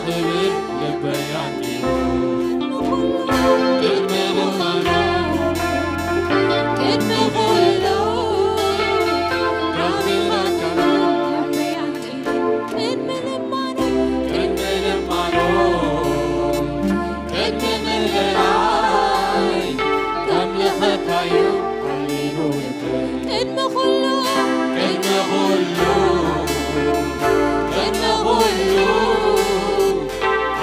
ክብል ልበይ ኣንጊሁ። ቅድሚ ምዃኑ፣ ቅድሚ ኩሉ፣ ቅድሚ ምዃኑ፣ ቅድሚ ልማኑ፣ ቅድሚ ልማኑ፣ ቅድሚ ምልላይ፣ ከምልኸካዩ ኣሊሉ ልበይ። ቅድሚ ኩሉ፣ ቅድሚ ኩሉ፣ ቅድሚ ኩሉ፣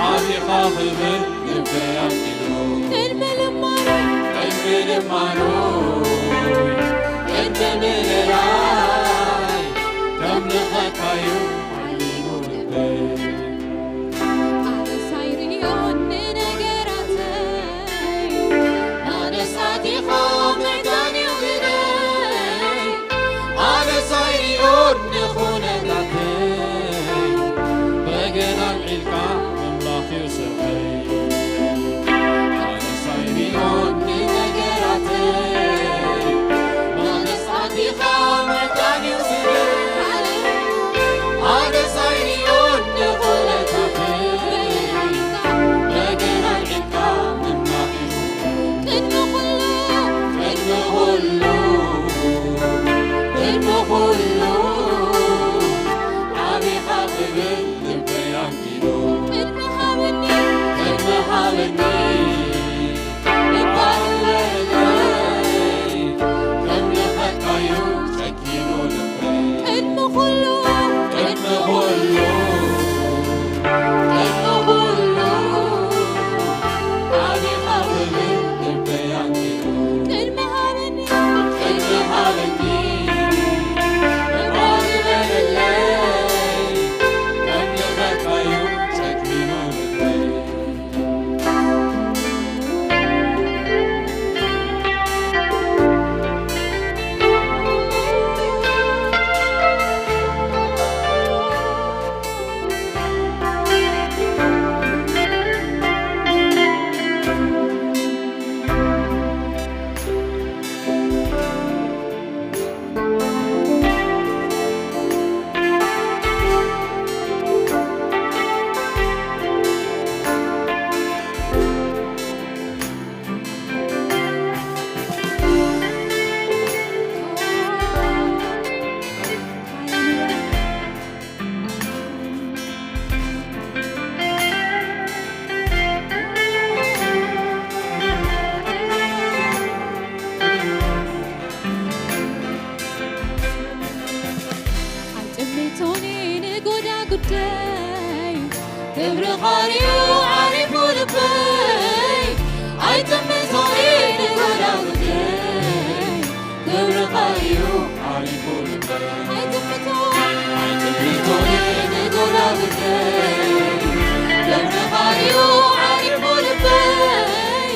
ዓቢኻ ክብል ልበይ ኣንጊሁ። ቅድሚ ልማኑ፣ ቅድሚ ልማኑ፣ ቅድሚ ምልላይ፣ ከምልኸካዩ ኣሊሉ ልበይ። ኣነስ ኣይርእዮን ንነገራተይ፣ ኣነስ ኣቲኻ መዳን እዩ ግደይ። ኣነስ ኣይርእዮን ንኹነታተይ፣ በገና ኣልዒልካ ምምላኽ እዩ ስርሐይ። ኣነስ ኣይርእዮን ንነገራተይ፣ ኣነስ ኣቲኻ መዳን እዩ ግደይ። ኣነስ ኣይርእዮን ንኹነታተይ፣ በገና ኣልዒልካ ምምላኽ እዩ ስርሐይ። ቅድሚ ኩሉ፣ ቅድሚ ኩሉ፣ ቅድሚ ኩሉ፣ ዓቢኻ ክብል ልበይ ኣንጊሁ። ቅድሚ ሃበኒ፣ ቅድሚ ሃበኒ፣ እባ ንበለለይ፣ ከምልኸካዩ ጨኪኑ ልበይ። ቅድሚ ኩሉ፣ ቅድሚ ኩሉ፣ ቅድሚ ኩሉ፣ ዓቢኻ ክብል ልበይ ኣንጊሁ። ቅድሚ ሃበኒ፣ ቅድሚ ሃበኒ፣ እባ ንበለለይ፣ ከምልኸካዩ ጨኪኑ ልበይ። ኣይጥምቶኒ ንጎዳ ጉዳይ፣ ክብርኻ እዩ ዓሪፉ ልበይ። ኣይጥምቶኒ ንጎዳ ጉዳይ፣ ክብርኻ እዩ ዓሪፉ ልበይ። ኣይጥምቶኒ፣ ኣይጥምቶኒ ንጎዳ ጉዳይ፣ ክብርኻ እዩ ዓሪፉ ልበይ።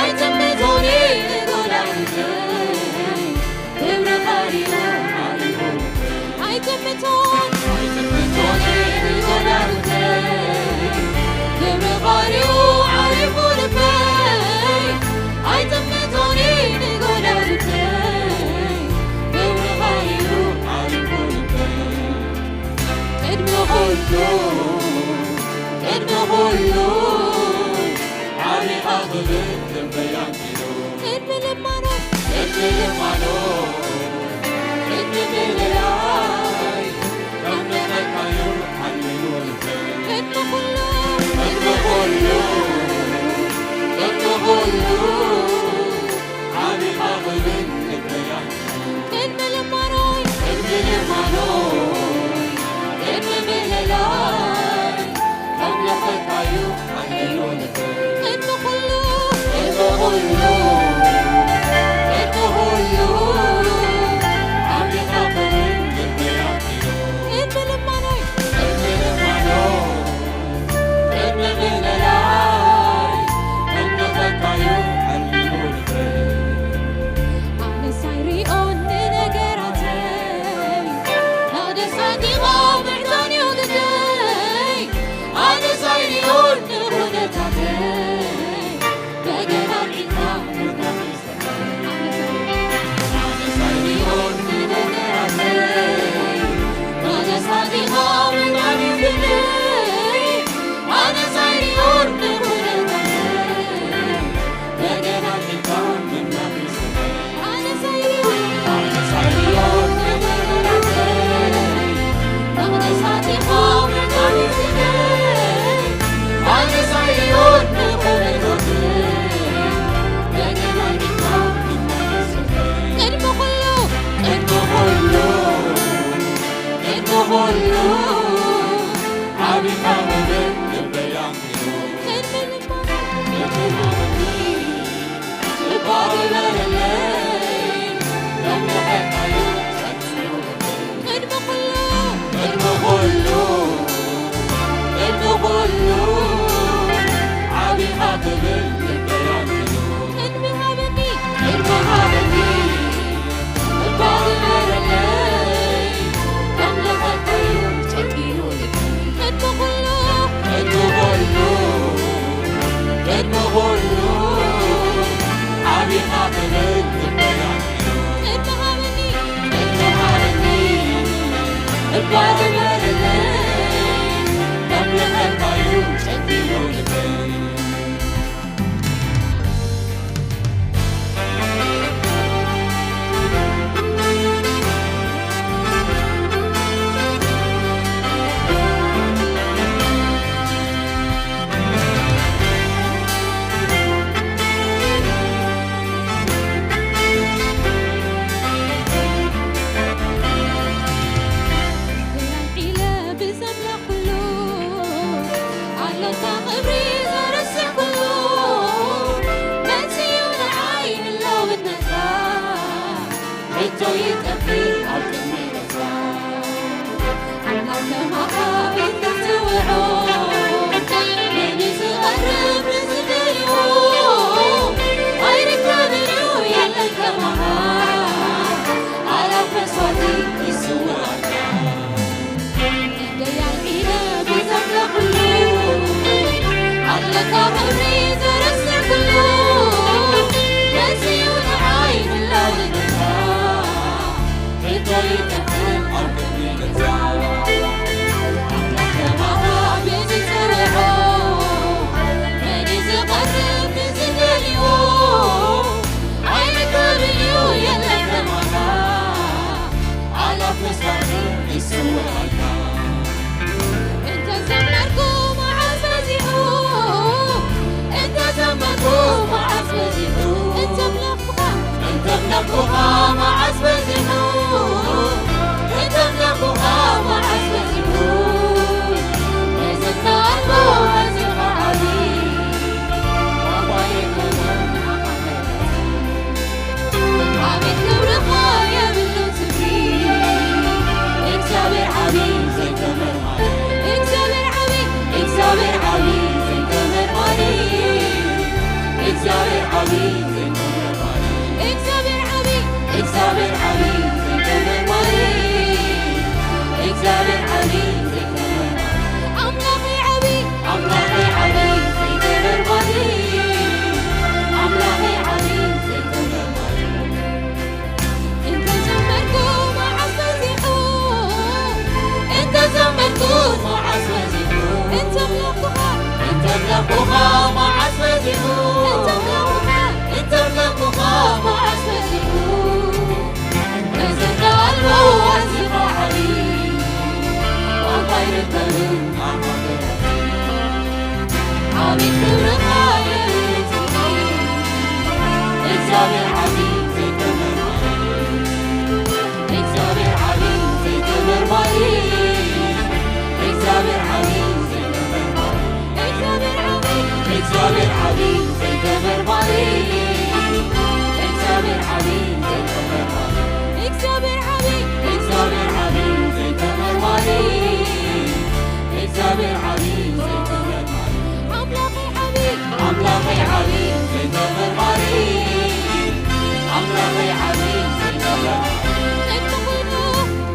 ኣይጥምቶኒ ንጎዳ ጉዳይ፣ ክብርኻ እዩ ዓሪፉ ልበይ። ኣይጥምቶን፣ ኣይጥምቶን ንጎዳ ጉዳይ፣ ክብርኻ እዩ ዓሪፉ ልበይ። ኣይጥምቶን ንጎዳ ጉዳይ፣ ክብርኻ እዩ ዓሪፉ ልበይ። ቅድሚ ኩሉ፣ ቅድሚ ኩሉ፣ ዓቢኻ ክብል ልበይ ኣንጊሁ። ቅድሚ ልማኖ፣ ቅድሚ ልማኖ፣ ቅድሚ ምልላይ፣ ከምልኸካዩ ሓሊሉ ልበይ። ቅድሚ ኩሉ፣ ቅድሚ ኩሉ፣ ቅድሚ ኩሉ፣ ዓቢኻ ክብል ልበይ ኣንጊሁ። ቅድሚ ልማኖይ፣ ቅድሚ ልማኖይ፣ ቅድሚ ምልላይ፣ ከምልኸካዩ ሓሊሉ ልበይ። ቅድሚ ኩሉ፣ ቅድሚ ኩሉ፣ ቅድሚ ኩሉ፣ ዓቢኻ ክብል ልበይ ኣንጊሁ። ቅድሚ ልማኖይ፣ ቅድሚ ልማኖይ፣ ቅድሚ ምልላይ፣ ከምልኸካዩ እግዚኣብሔር ዓቢ፣ እግዚኣብሔር ዓቢ፣ ዘይተመርማሪ። እግዚኣብሔር ዓቢ፣ ዘይተመርማሪ። ኣምላኸይ ዓቢ፣ ኣምላኸይ ዓቢ፣ ዘይተመርማሪ። ኣምላኸይ ዓቢ፣ ዘይተመርማሪ። እንተ ዘመርኩ መዓስ በዚሑ፣ እንተ ዘመርኩ መዓስ በዚሑ፣ እንተ ኣምላኽኩኻ፣ እንተ ኣምላኽኩኻ መዓስ በዚሑ፣ እንተ ኣምላኽኩኻ፣ እንተ ኣምላኽኩኻ መዓስ በዚሑ። መዘና ኣልቦ ኣዚኻ ዓቢ፣ ቋንቋ ኣይርከብን ኣማልክቲ። ዓቢ ክብርኻ የርኢ ጽድቂ፣ እግዚኣብሔር ዓቢ ዘይተመርማሪ። እግዚኣብሔር ዓቢ ዘይተመርማሪ። እግዚኣብሔር ዓቢ ዘይተመርማሪ። እግዚኣብሔር ዓቢ፣ እግዚኣብሔር ዓቢ ዘይተመርማሪ። እግዚኣብሔር ዓቢ ዘይተመርማሪ። እግዚኣብሔር ዓቢ፣ እግዚኣብሔር ዓቢ ዘይተመርማሪ። እግዚኣብሔር ዓቢ ዘይተመርማሪ። ኣምላኸይ ዓቢ፣ ኣምላኸይ ዓቢ ዘይተመርማሪ። ኣምላኸይ ዓቢ ዘይተመርማሪ። ቅድሚ ኩሉ፣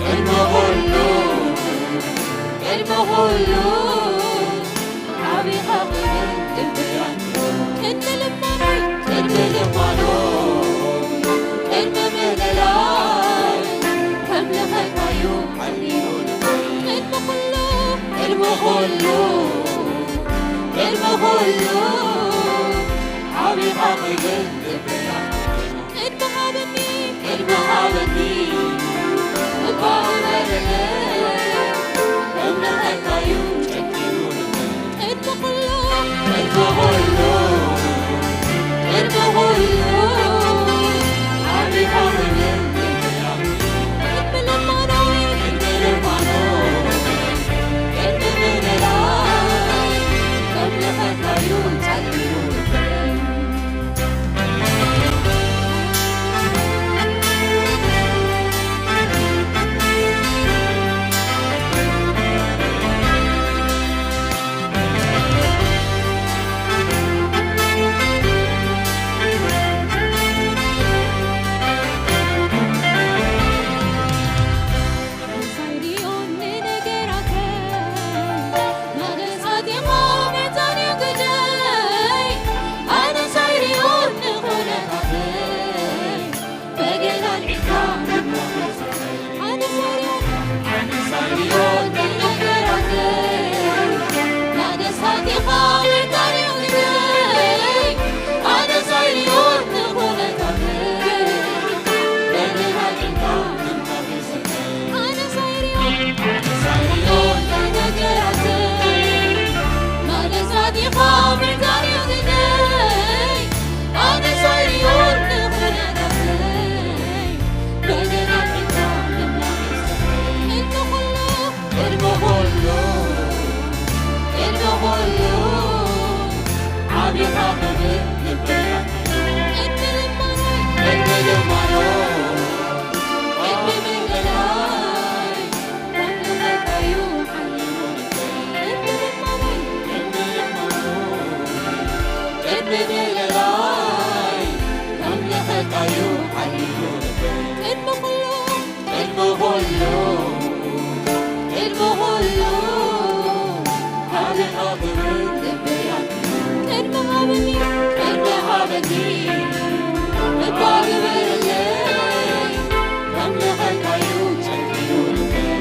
ቅድሚ ኩሉ፣ ቅድሚ ኩሉ ዓቢኻ ክብር ግብር። ቅድሚ ልመናይ፣ ቅድሚ ልመኖይ፣ ቅድሚ ምህለላይ ከምልኸካዩ ሓልዩ ልበይ። ቅድሚ ኩሉ፣ ቅድሚ ኩሉ፣ ቅድሚ ኩሉ ዓቢኻ ክብር ግብር። ቅድሚ ሃበኒ፣ ቅድሚ ሃበኒ፣ እባ እበለለይ፣ እምነተካዩ ጨኪኑ ልበይ። ቅድሚ ኩሉ፣ ቅድሚ ኩሉ፣ ቅድሚ ኩሉ፣ ዓቢኻ ክብር ግብር። ቅድሚ ልማኖይ፣ ቅድሚ ልማኖይ፣ ቅድሚ ምህለላይ፣ ከምልኸካዩ ጨኪኑ ልበይ። ዓቢኻ ክብር ልበይ። ቅድሚ ልማኖ፣ ቅድሚ ልማኖ፣ ቅድሚ ምህለላይ፣ ከምልኸካዩ ሓልዩ ልበይ። ቅድሚ ልማኖ፣ ቅድሚ ልማኖ፣ ቅድሚ ምህለላይ፣ ከምልኸካዩ ሓልዩ ልበይ። ቅድሚ ኩሉ፣ ቅድሚ ኩሉ፣ ቅድሚ ኩሉ፣ ዓቢኻ ክብር ልበይ። ቅድሚ ሃበኒ፣ ቅድሚ ሃበኒ፣ እባ ግበረለይ፣ ከምልኸካዩ ጨኪኑ ልበይ።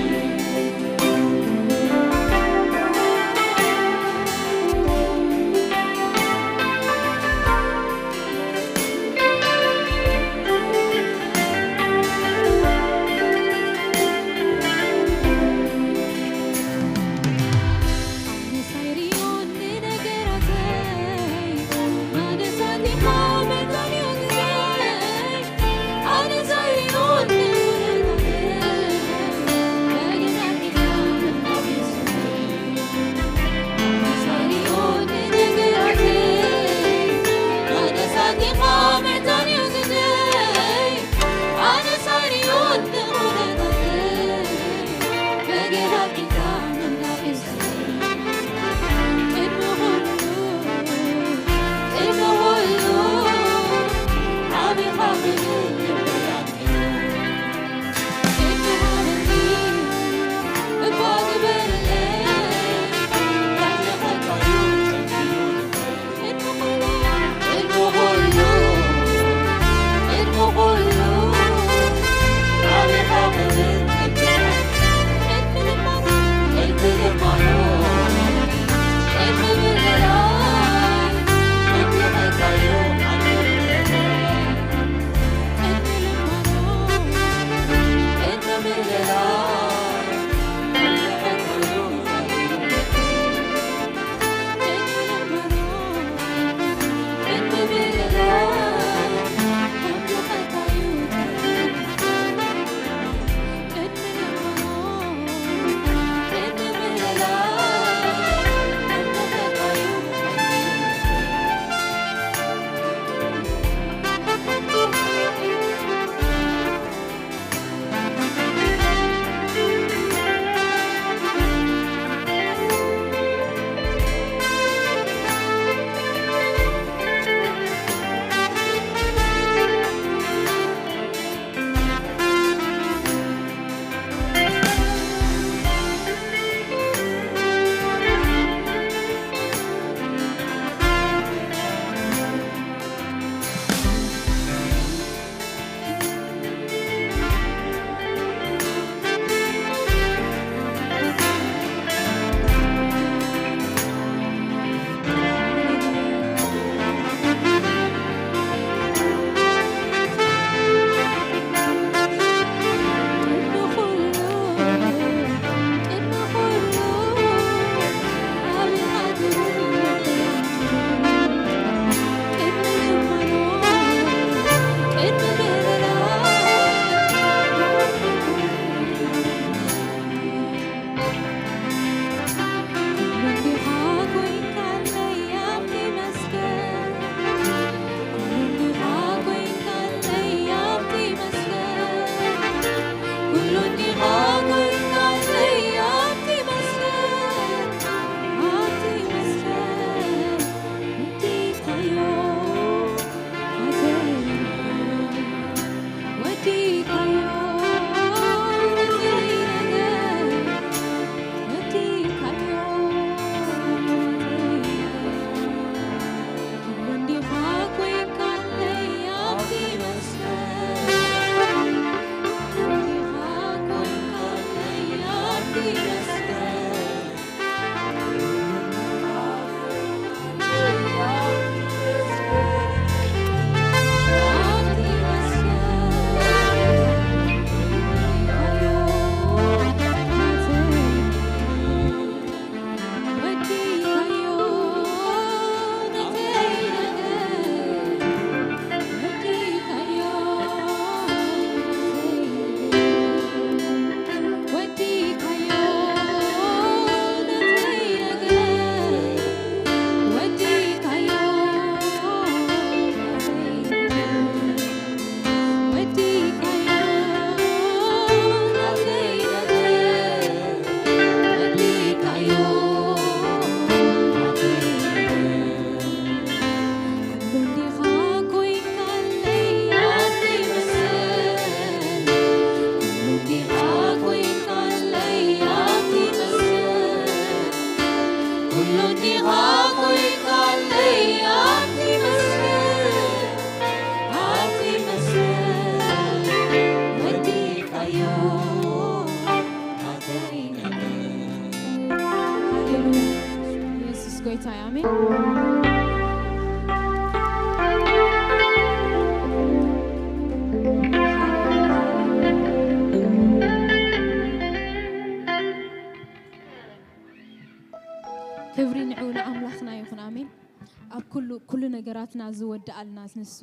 ና ዝወድኣልና ንሱ።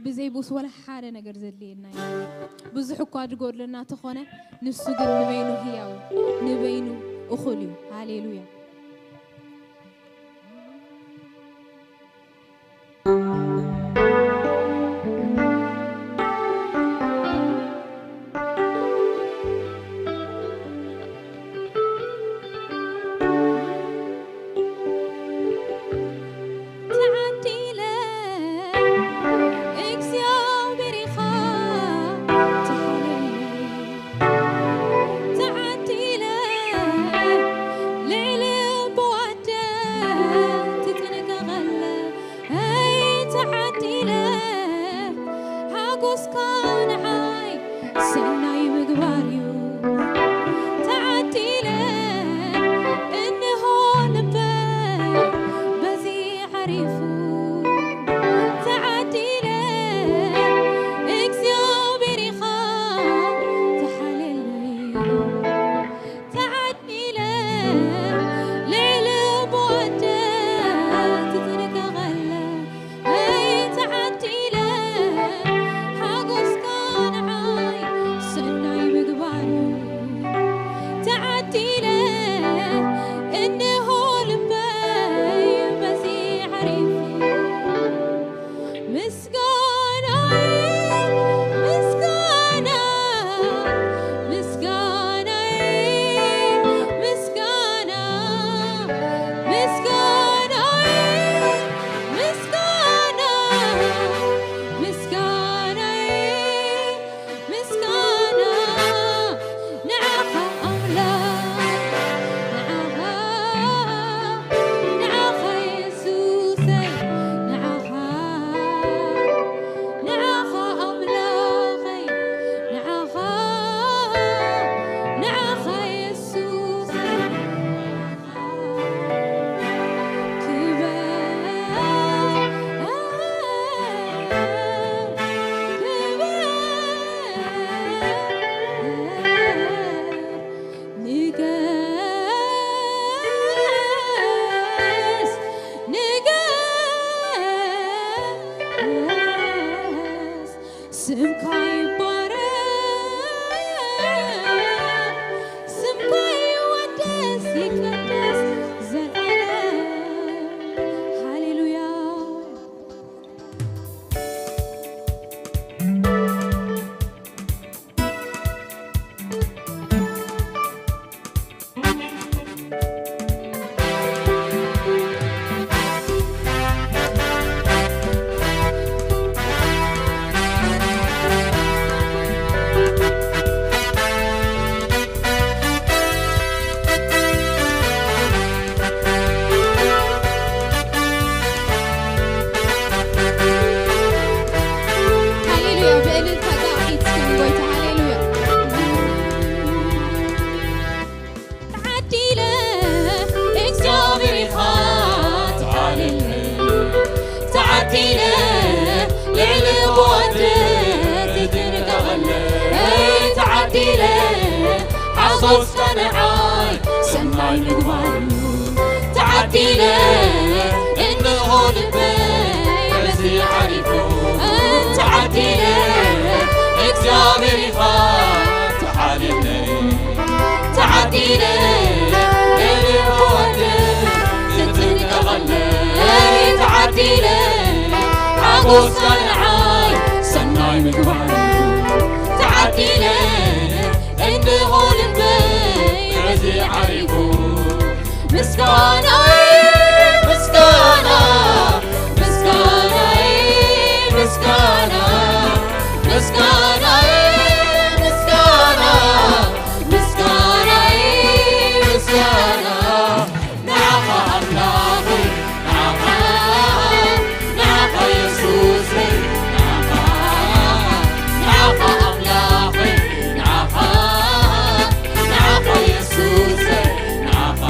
ብዘይ ብኡስ ወላ ሓደ ነገር ዘድልየና የለን። ብዙሕ እኳ ዝጎድለና ተኾነ፣ ንሱ ግን ንበይኑ ህያው፣ ንበይኑ እኹል እዩ። ሃሌሉያ። ተዓዲለ እግዚኣብሔር ኢኻ ትሓለኒ። ተዓዲለ ልዕሊ በዋደ ትጥንቀቐለ። ኣይ ተዓዲለ ሓጎስካ ንዓይ ሰናይ ምግባር እዩ። ተዓዲለ እንሆ ልበይ በዚ ዓሪፉ። ተዓዲለ እግዚኣብሔር ኢኻ ትሓለለይ። ተዓዲለ ልዕሊ በዋደ ትጥንቀቐለ። ኣይ ተዓዲለ ሓጎስካ ንዓይ ሰናይ ምግባር እዩ። ተዓዲለ እንሆ ልበይ በዚ ዓሪፉ። ምስጋናይ ምስጋና ምስጋናይ ምስጋና ምስጋናይ ምስጋና ምስጋናይ ምስጋና ንዓኻ ኣምላኽ ንዓኻ ንዓኻ የሱሰይ ንዓኻ ንዓኻ ኣምላኸይ ንዓኻ ንዓኻ የሱሰይ ክበር ክበር ንገስ ንገስ ስምካ ይባረክ ስምካ ይወደስ ይቀደስ ዘልዓለም ሃሌሉያ። ሃሌሉያ ብእልልታ ዳዊት ስም ጎይታ ሃሌሉያ። ተዓዲለ እግዚኣብሔር ኢኻ ትሓልል ተዓዲለ ልዕሊ ቦት ትትንቀቐለ ተዓዲለ ሓጎስካ ንዓይ ሰናይ ምግባር እዩ ተዓዲለ እንሆ ልበይ በዚ ዓሪፉ ተዓዲለ እግዚኣብሔር ኢኻ ተሓልለ ተዓዲለ ለልወደ ትትንቀቐለ ተዓዲለ ሓጎስካ ንዓይ ሰናይ ምግባር ተዓዲለ እንሆ ልበይ በዚ ዓሪፉ ምስጋናይ ምስጋና ምስጋናይ ምስጋና ምስጋናይ ምስጋና ምስጋናይ ምስጋና ንዓኻ ኣምላኸይ ንዓኻ ንዓኻ የሱሰይ ንዓኻ ንዓኻ ኣምላኸይ ንዓኻ ንዓኻ የሱሰይ ንዓኻ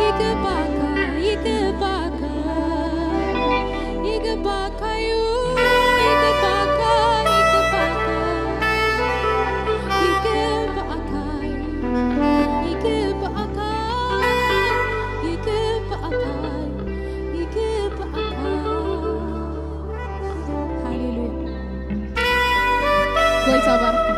ይግባካ፣ ይግባካ፣ ይግባካ እዩ፣ ይግባካ፣ ይግባካ፣ ይግባካ፣ ይግባካ፣ ይግባካ፣ ይግባካ። ሃሌሉያ። ጎይታ ባርኩም።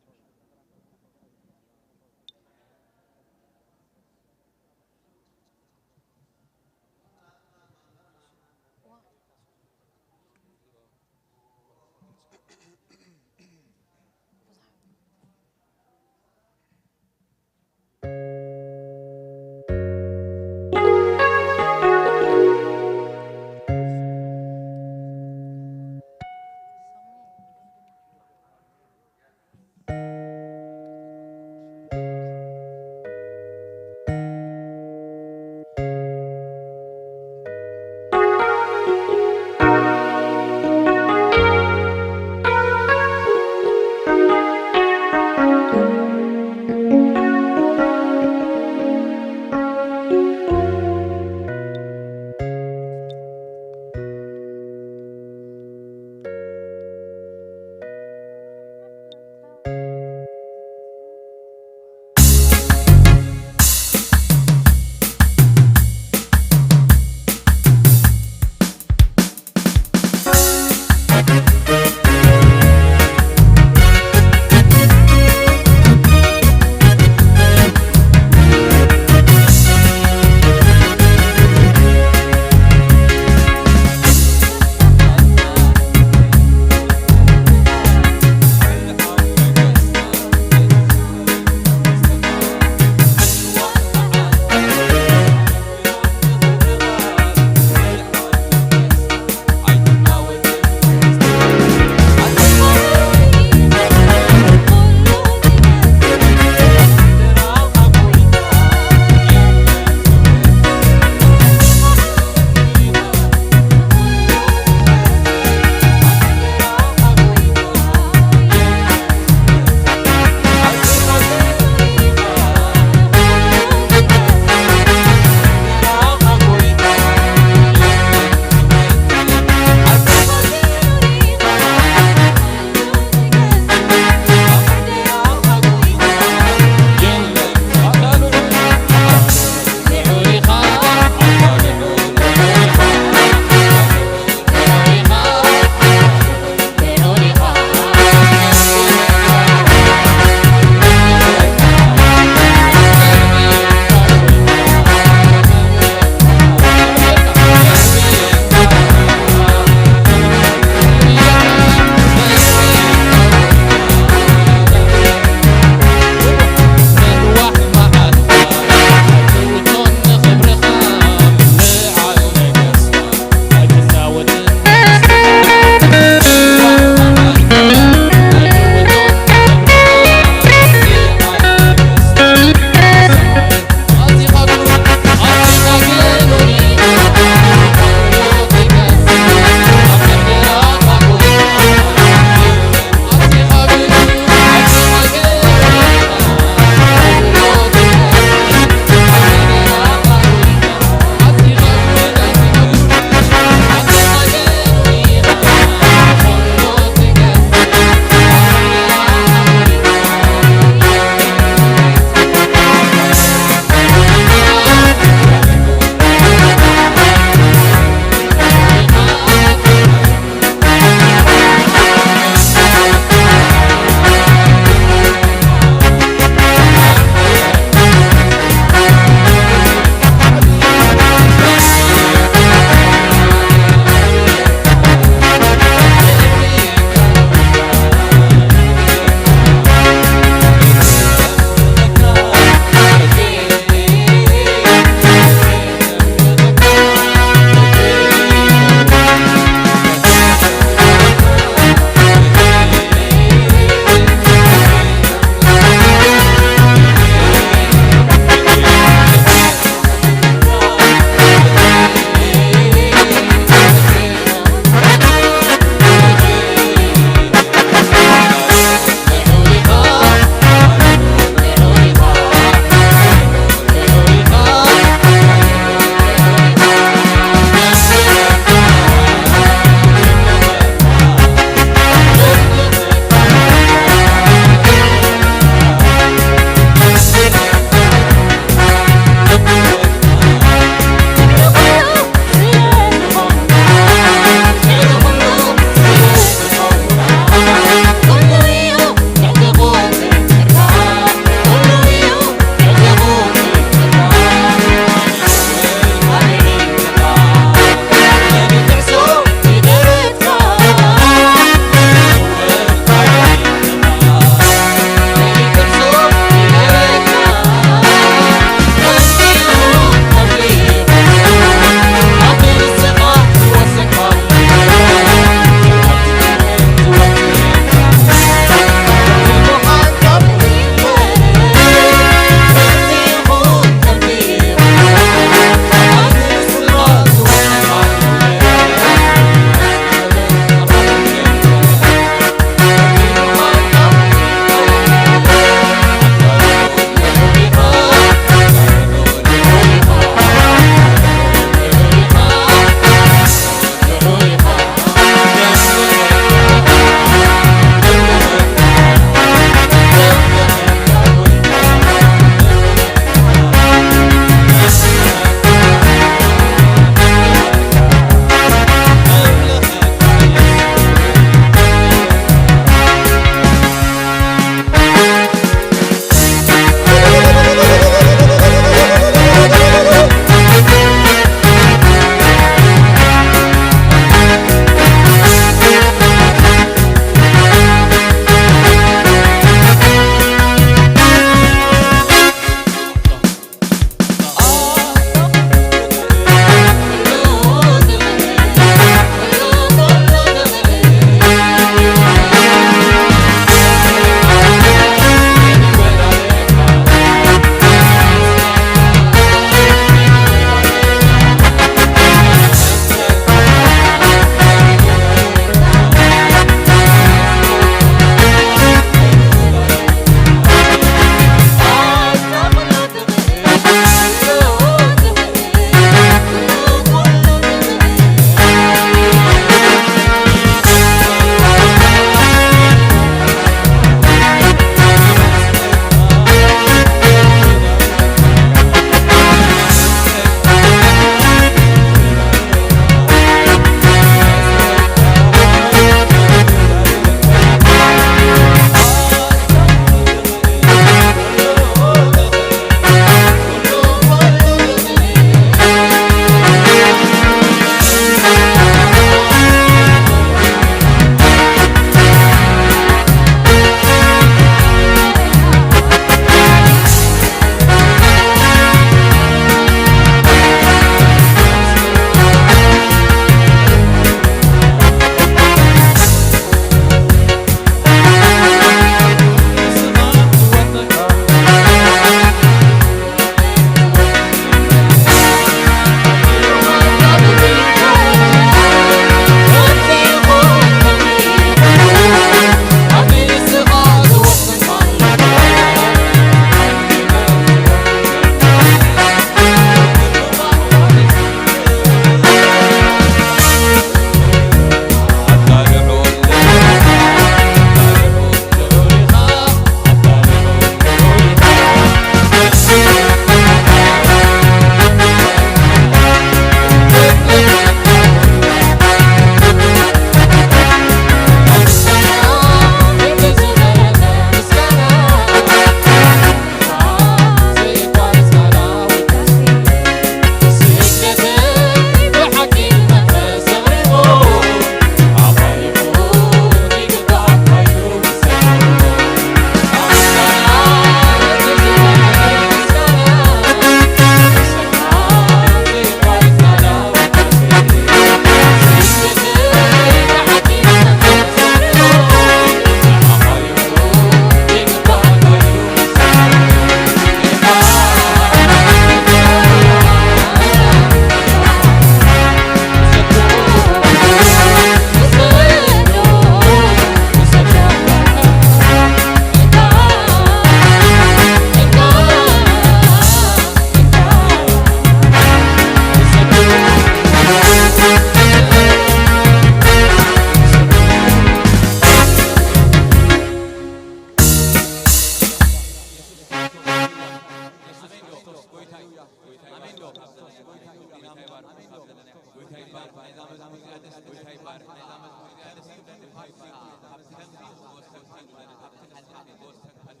ይባርኽ፣ ናይዛ መዝሙር እዚኣ ደስ፣ ጎይታ ይባርኽ፣ ናይዛ መዝሙር እዚኣ ደስ ይብለኒ፣ ፓፒ፣ ፓፒ፣ ከምዚ ወሰድካሉ፣ ኣብቲ ሓሳብ ወሰድካሉ፣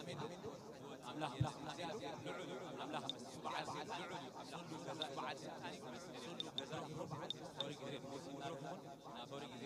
ኣሜን። ኣምላኽ ምስጋና ይኹን፣ ልዑል ኣምላኽ ምስ በዓል ስልጣን፣ ልዑል፣ ልዑል ገዛ፣ በዓል ስልጣን ይመስገን፣ ልዑል ገዛ፣ ሶሪ ግዜ፣ ሶሪ ግዜ፣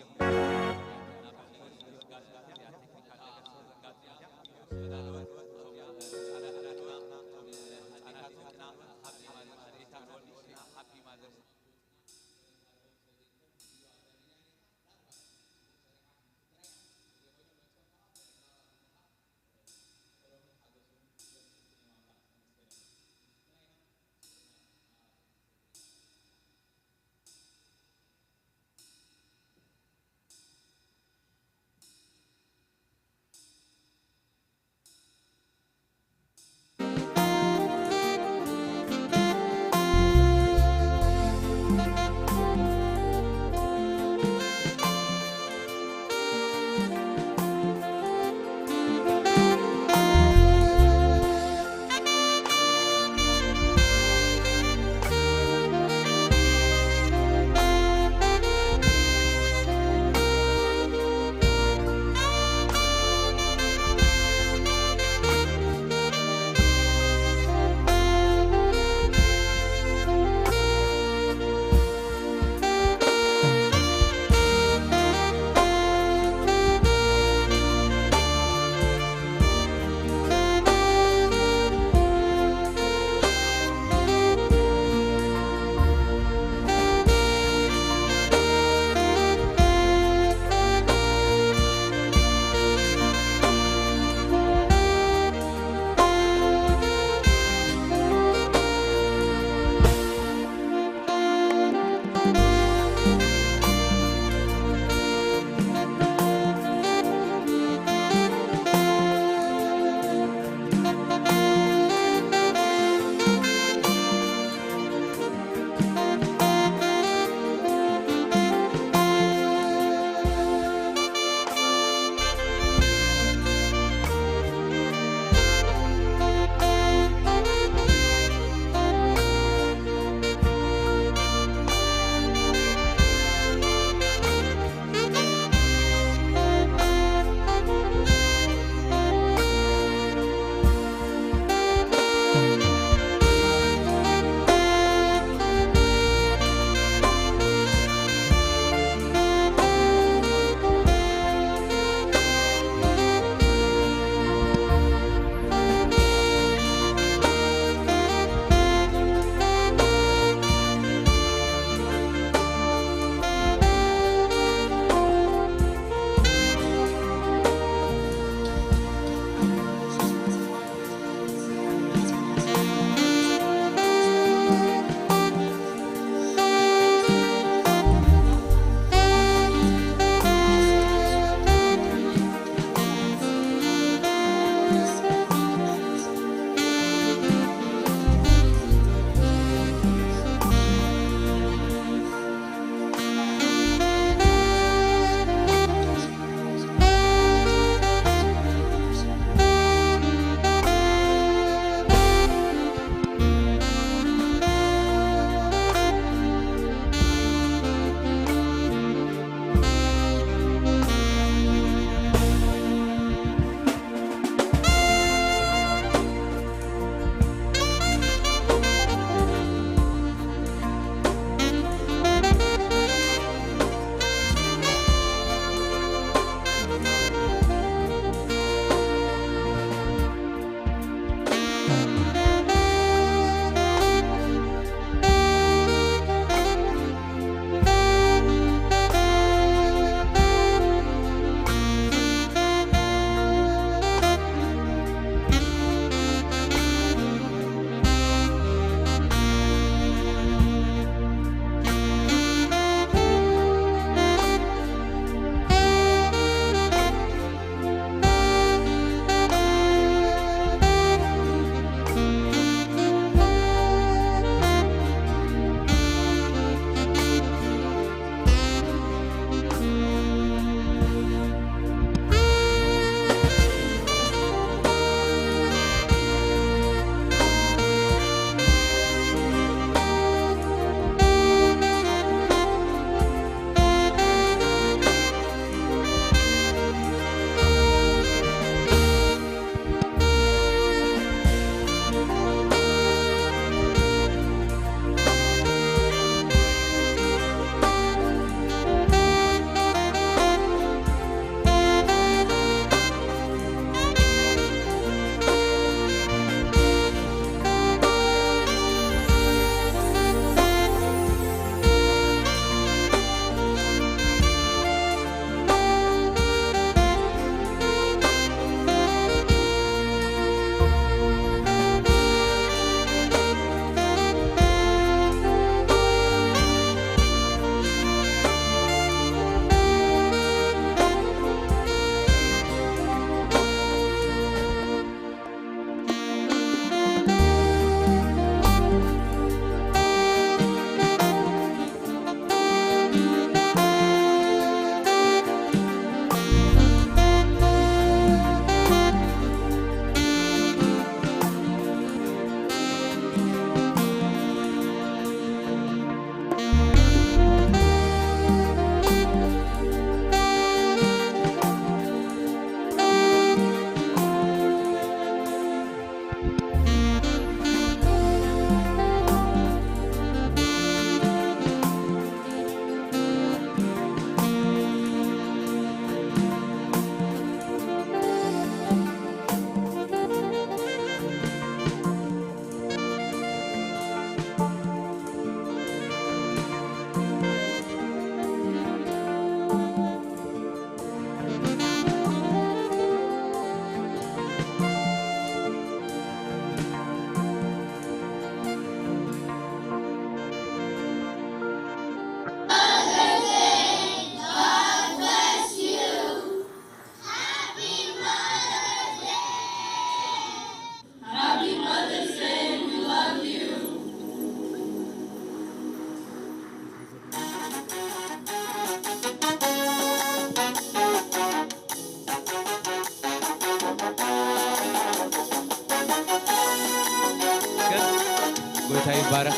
እንታይ ይባረክ።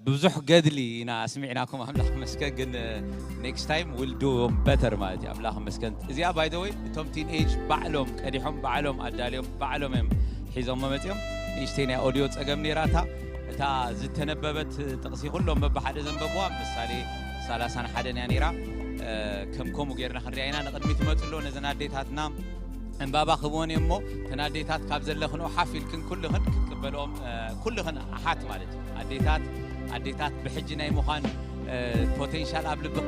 ብዙሕ ገድሊ ኢና ኣስሚዕናኩም ኣምላኽ መስገን። ግን ኔክስት ታይም ዊል ዱ በተር ማለት እዩ። ኣምላኽ መስገን። እዚኣ ባይ ዘ ወይ እቶም ቲንኤጅ ባዕሎም ቀዲሖም ባዕሎም ኣዳልዮም ባዕሎም እዮም ሒዞሞ መፅኦም። ንእሽተይ ናይ ኦዲዮ ፀገም ነይራታ። እታ ዝተነበበት ጥቕሲ ኩሎም በብሓደ ዘንበብዋ ምሳሌ ሰላሳን ሓደን እያ ነይራ። ከም ከምኡ ጌርና ክንሪኣ ኢና። ንቕድሚት ይመፅሎ ነዘን ኣዴታትና ዕምባባ ክህብወን እየ እሞ፣ እተን ኣዴታት ካብ ዘለኽንኦ ሓፍ ኢልክን ኩልኽን ክትቅበልኦም፣ እ፣ ኩልኽን ኣሓት ማለት እዩ። ኣዴታት፣ ኣዴታት ብሕጂ ናይ ምዃን፣ እ፣ ፖቴንሻል ኣብ ልብኽ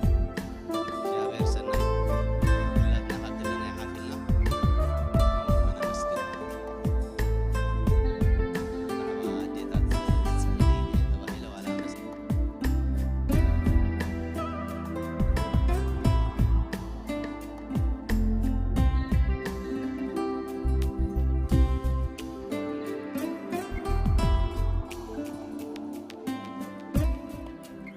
እግዚኣብሔር ሰናይ። ኩላትና ካብ ዘለና ይሓፍልና። ኣነ መስገን። ብዛዕባ ኣዴታት ዝጸሊ ተባሂለ ዋላ መስ-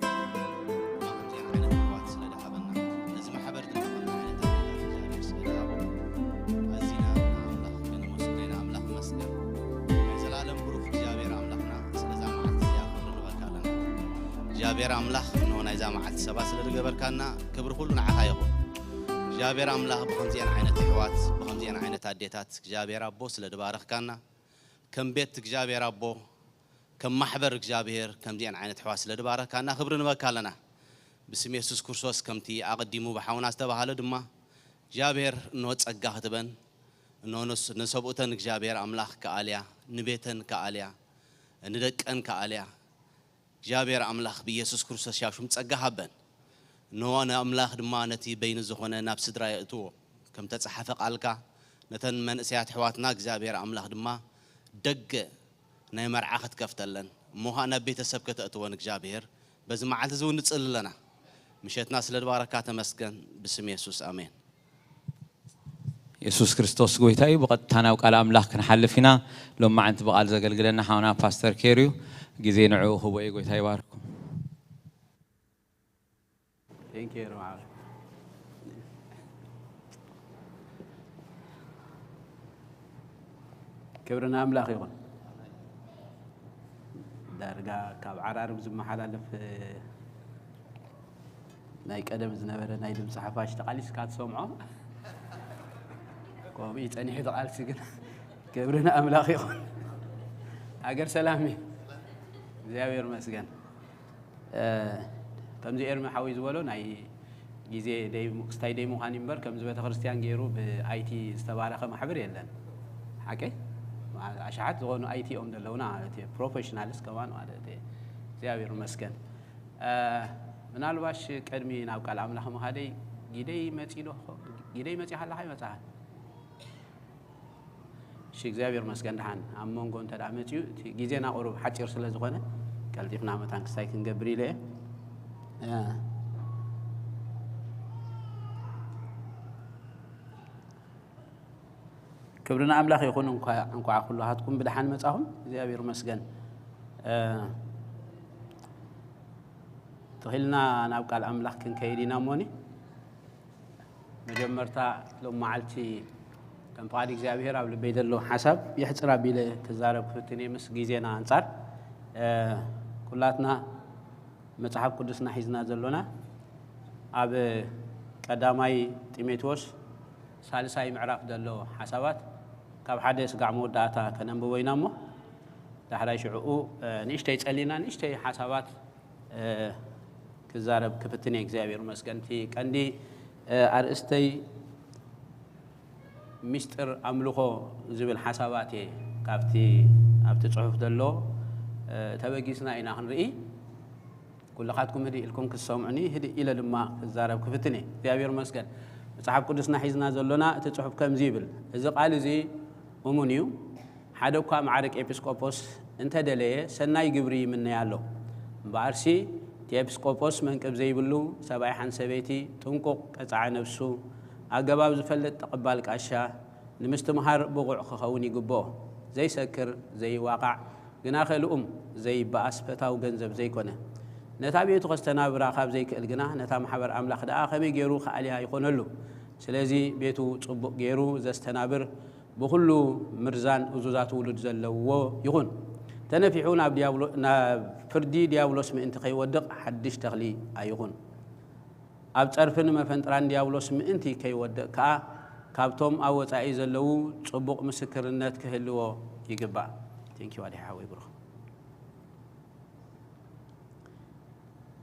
ከምዚኣን ዓይነት ኣሕዋት ስለ ዝሃበና፣ ነዚ ማሕበር ድማ ከምዚ ዓይነት ኣዴታት እግዚኣብሔር ስለ ዝሃቦ፣ ኣዚና ንኣምላኽ ከነመስግኖ ኢና። ኣምላኽ ይመስገን። ናይ ዘላለም ብሩኽ እግዚኣብሔር ኣምላኽና፣ ስለዛ መዓልቲ እዚኣ ክብሪ ንበካ ኣለና። እግዚኣብሔር ኣምላኽ፣ እንሆ ናይዛ መዓልቲ ሰባት ስለ ዝገበርካና፣ ክብሪ ኩሉ ንዓኻ ይኹን። እግዚኣብሔር ኣምላኽ፣ ብኸምዚኣን ዓይነት ኣሕዋት፣ ብኸምዚኣን ዓይነት ኣዴታት፣ እግዚኣብሔር ኣቦ ስለ ዝባረኽካና፣ ከም ቤት እግዚኣብሔር ኣቦ፣ ከም ማሕበር እግዚኣብሔር ከምዚአን ዓይነት ኣሕዋት ስለ ድባረካና ክብሪ ንበካ ኣለና። ብስም የሱስ ክርስቶስ ከምቲ ኣቐዲሙ ብሓውና ዝተባሃለ ድማ እግዚኣብሔር እንሆ ጸጋ ክትበን፣ እንሆ ነስ-፣ ነሰብኡተን እግዚኣብሔር ኣምላኽ ከኣልያ፣ ንቤተን ከኣልያ፣ ንደቀን ከኣልያ፣ እግዚኣብሔር ኣምላኽ ብኢየሱስ ክርስቶስ ያሹም ጸጋ ሃበን። እንሆ ንኣምላኽ ድማ ነቲ በይኑ ዝኾነ ናብ ስድራ የእትዎ። ከም ተጻሓፈ ቃልካ ነተን መንእሰያት ኣሕዋትና እግዚኣብሔር ኣምላኽ ድማ ደገ ናይ መርዓ ክትከፍተለን እሞ ኸኣ ናብ ቤተሰብ ከተእትወን እግዚኣብሔር በዚ መዓልቲ እዚ እውን ንጽሊ ኣለና። ምሸትና ስለ ድባረካ ተመስገን። ብስም የሱስ ኣሜን። የሱስ ክርስቶስ ጎይታ እዩ። ብቐጥታ ናብ ቃል ኣምላኽ ክንሓልፍ ኢና። ሎማዓንቲ ብቓል ዘገልግለና ሓውና ፓስተር ኬር እዩ። ግዜ ንዕኡ ክቦ እዩ። ጎይታ ይባርኩም። Thank you ርማዕ። ክብሪ ንኣምላኽ ይኹን። ዳርጋ ካብ ዓራርብ ዝመሓላለፍ ናይ ቀደም ዝነበረ ናይ ድምፂ ሓፋሽ ተቓሊስካ ትሰምዖ። ከምኡ እዩ ጸኒሑ ተቓልሲ ግን ክብሪ ንኣምላኽ ይኹን። ሃገር ሰላም እዩ። እግዚኣብሔር ይመስገን። ከምዚ ኤርሚ ሓወይ ዝበሎ ናይ ግዜ ደይ ክስታይ ደይ ምዃን እዩ እምበር ከምዚ ቤተክርስትያን ገይሩ ብ ኣይቲ ዝተባረኸ ማሕበር የለን። ሓቀይ ኣሽሓት ዝኾኑ ኣይቲ እዮም ዘለውና ማለት እዩ። ፕሮፌሽናልስ ከማን ማለት እዩ። እግዚኣብሔር ይመስገን። ምናልባሽ ቅድሚ ናብ ቃል ኣምላኽ ምኻደይ ጊደይ መጺ ዶ ጊደይ መጺኻ ኣለኻ ይመጽኻ? እሺ እግዚኣብሔር መስገን ደሓን ኣብ መንጎ እንተ ደኣ መጺኡ እቲ ግዜና ቁሩብ ሓጺር ስለ ዝኾነ ቀልጢፍና መታን ክስታይ ክንገብር ኢለ እየ። ክብሪ ንኣምላኽ ይኹን። እንኳዕ ኩላሃትኩም ብደሓን መጻኹም እግዚኣብሔር መስገን። ተኺልና ናብ ቃል ኣምላኽ ክንከይድ ኢና እሞኒ። መጀመርታ ሎም መዓልቲ ከም ፍቓድ እግዚኣብሔር ኣብ ልበይ ዘሎ ሓሳብ የሕፅር ኣቢለ ክዛረብ ክፍትን እየ ምስ ግዜና ኣንጻር። ኩላትና መጽሓፍ ቅዱስና ሒዝና ዘሎና ኣብ ቀዳማይ ጢሞቴዎስ ሳልሳይ ምዕራፍ ዘሎ ሓሳባት ካብ ሓደ ስጋዕ መወዳእታ ከነንብቦ ኢና እሞ ዳሕራይ ሽዕኡ ንእሽተይ ጸሊና ንእሽተይ ሓሳባት ክዛረብ ክፍትን እየ እግዚኣብሔር መስገንቲ ቀንዲ ኣርእስተይ ሚስጥር ኣምልኾ ዝብል ሓሳባት እየ ካብቲ ኣብቲ ጽሑፍ ዘሎ ተበጊስና ኢና ክንርኢ ኩልኻትኩም ህድእ ኢልኩም ክትሰምዑኒ ህድእ ኢለ ድማ ክዛረብ ክፍትን እየ እግዚኣብሔር መስገን መጽሓፍ ቅዱስና ሒዝና ዘሎና እቲ ጽሑፍ ከምዚ ይብል እዚ ቃል እዚ እሙን እዩ ሓደ እኳ ማዕርግ ኤጲስቆጶስ እንተደለየ ሰናይ ግብሪ ይምነይ ኣሎ። እምበኣርሲ እቲ ኤጲስቆጶስ መንቅብ ዘይብሉ ሰብኣይ ሓንቲ ሰበይቲ ጥንቁቕ ቀጻዒ ነብሱ ኣገባብ ዝፈልጥ ተቐባል ቃሻ ንምስትምሃር ብቑዕ ክኸውን ይግብኦ። ዘይሰክር፣ ዘይዋቓዕ፣ ግናኸ ልኡም ዘይበኣስ ፈታዊ ገንዘብ ዘይኮነ። ነታ ቤቱ ከስተናብራ ካብ ዘይክእል ግና ነታ ማሕበር ኣምላኽ ደኣ ከመይ ገይሩ ክኣልያ ይኾነሉ? ስለዚ ቤቱ ጽቡቕ ገይሩ ዘስተናብር ብኹሉ ምርዛን እዙዛት ውሉድ ዘለውዎ ይኹን። ተነፊሑ ናብ ፍርዲ ዲያብሎስ ምእንቲ ከይወድቕ ሓድሽ ተኽሊ ኣይኹን። ኣብ ጸርፍን መፈንጥራን ዲያብሎስ ምእንቲ ከይወድቕ ከኣ ካብቶም ኣብ ወጻኢ ዘለዉ ጽቡቕ ምስክርነት ክህልዎ ይግባእ። ቴንኪዩ ኣድሒ ሓወይ ብሩኽ።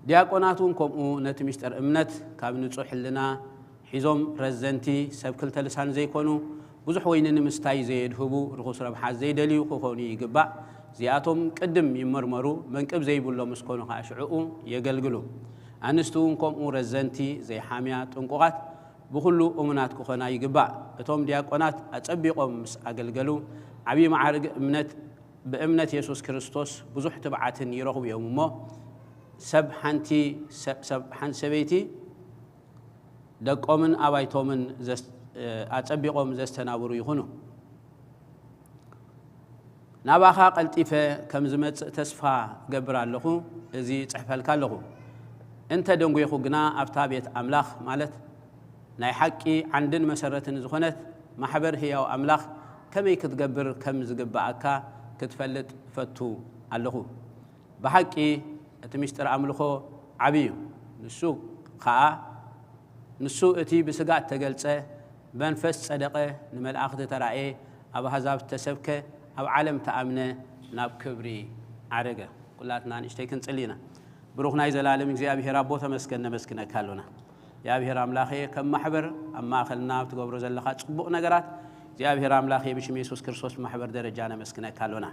ዲያቆናት እውን ከምኡ ነቲ ምስጢር እምነት ካብ ንጹሕ ሕልና ሒዞም ረዘንቲ ሰብ ክልተ ልሳን ዘይኮኑ ብዙሕ ወይኒ ንምስታይ ዘየድህቡ ርኹስ ረብሓ ዘይደልዩ ክኾኑ ይግባእ። እዚኣቶም ቅድም ይመርመሩ፣ መንቅብ ዘይብሎም እስኮኑ ከዓ ሽዕኡ የገልግሉ። ኣንስቲ እውን ከምኡ ረዘንቲ ዘይሓምያ ጥንቁቓት ብኹሉ እሙናት ክኾና ይግባእ። እቶም ዲያቆናት ኣጸቢቖም ምስ ኣገልገሉ ዓብዪ መዓርግ እምነት ብእምነት የሱስ ክርስቶስ ብዙሕ ትብዓትን ይረኽቡ እዮም እሞ ሰብ ሓንቲ ሰብ ሓንቲ ሰበይቲ ደቆምን ኣባይቶምን ኣጸቢቖም ዘስተናብሩ ይኹኑ። ናባኻ ቀልጢፈ ከም ዝመጽእ ተስፋ እገብር ኣለኹ፣ እዚ እጽሕፈልካ ኣለኹ። እንተ ደንጒኹ ግና ኣብታ ቤት ኣምላኽ ማለት ናይ ሓቂ ዓንድን መሰረትን ዝኾነት ማሕበር ህያው ኣምላኽ ከመይ ክትገብር ከም ዝግብኣካ ክትፈልጥ እፈቱ ኣለኹ። ብሓቂ እቲ ምስጢር ኣምልኾ ዓቢ እዩ። ንሱ ኸኣ ንሱ እቲ ብስጋ እተገልጸ ብመንፈስ ጸደቐ ንመላእኽቲ ተራእየ ኣብ ኣህዛብ እተሰብከ ኣብ ዓለም ተኣምነ ናብ ክብሪ ዓረገ። ኩላትና ንእሽተይ ክንጽሊ ኢና። ብሩኽ ናይ ዘላለም እግዚኣብሔር ኣቦ ተመስገን ነመስግነካ ኣሎና። እግዚኣብሔር ኣምላኸ ከም ማሕበር ኣብ ማእኸልና ኣብ ትገብሮ ዘለኻ ጽቡቕ ነገራት እግዚኣብሔር ኣምላኸ ብሽም የሱስ ክርስቶስ ብማሕበር ደረጃ ነመስግነካ ኣሎና።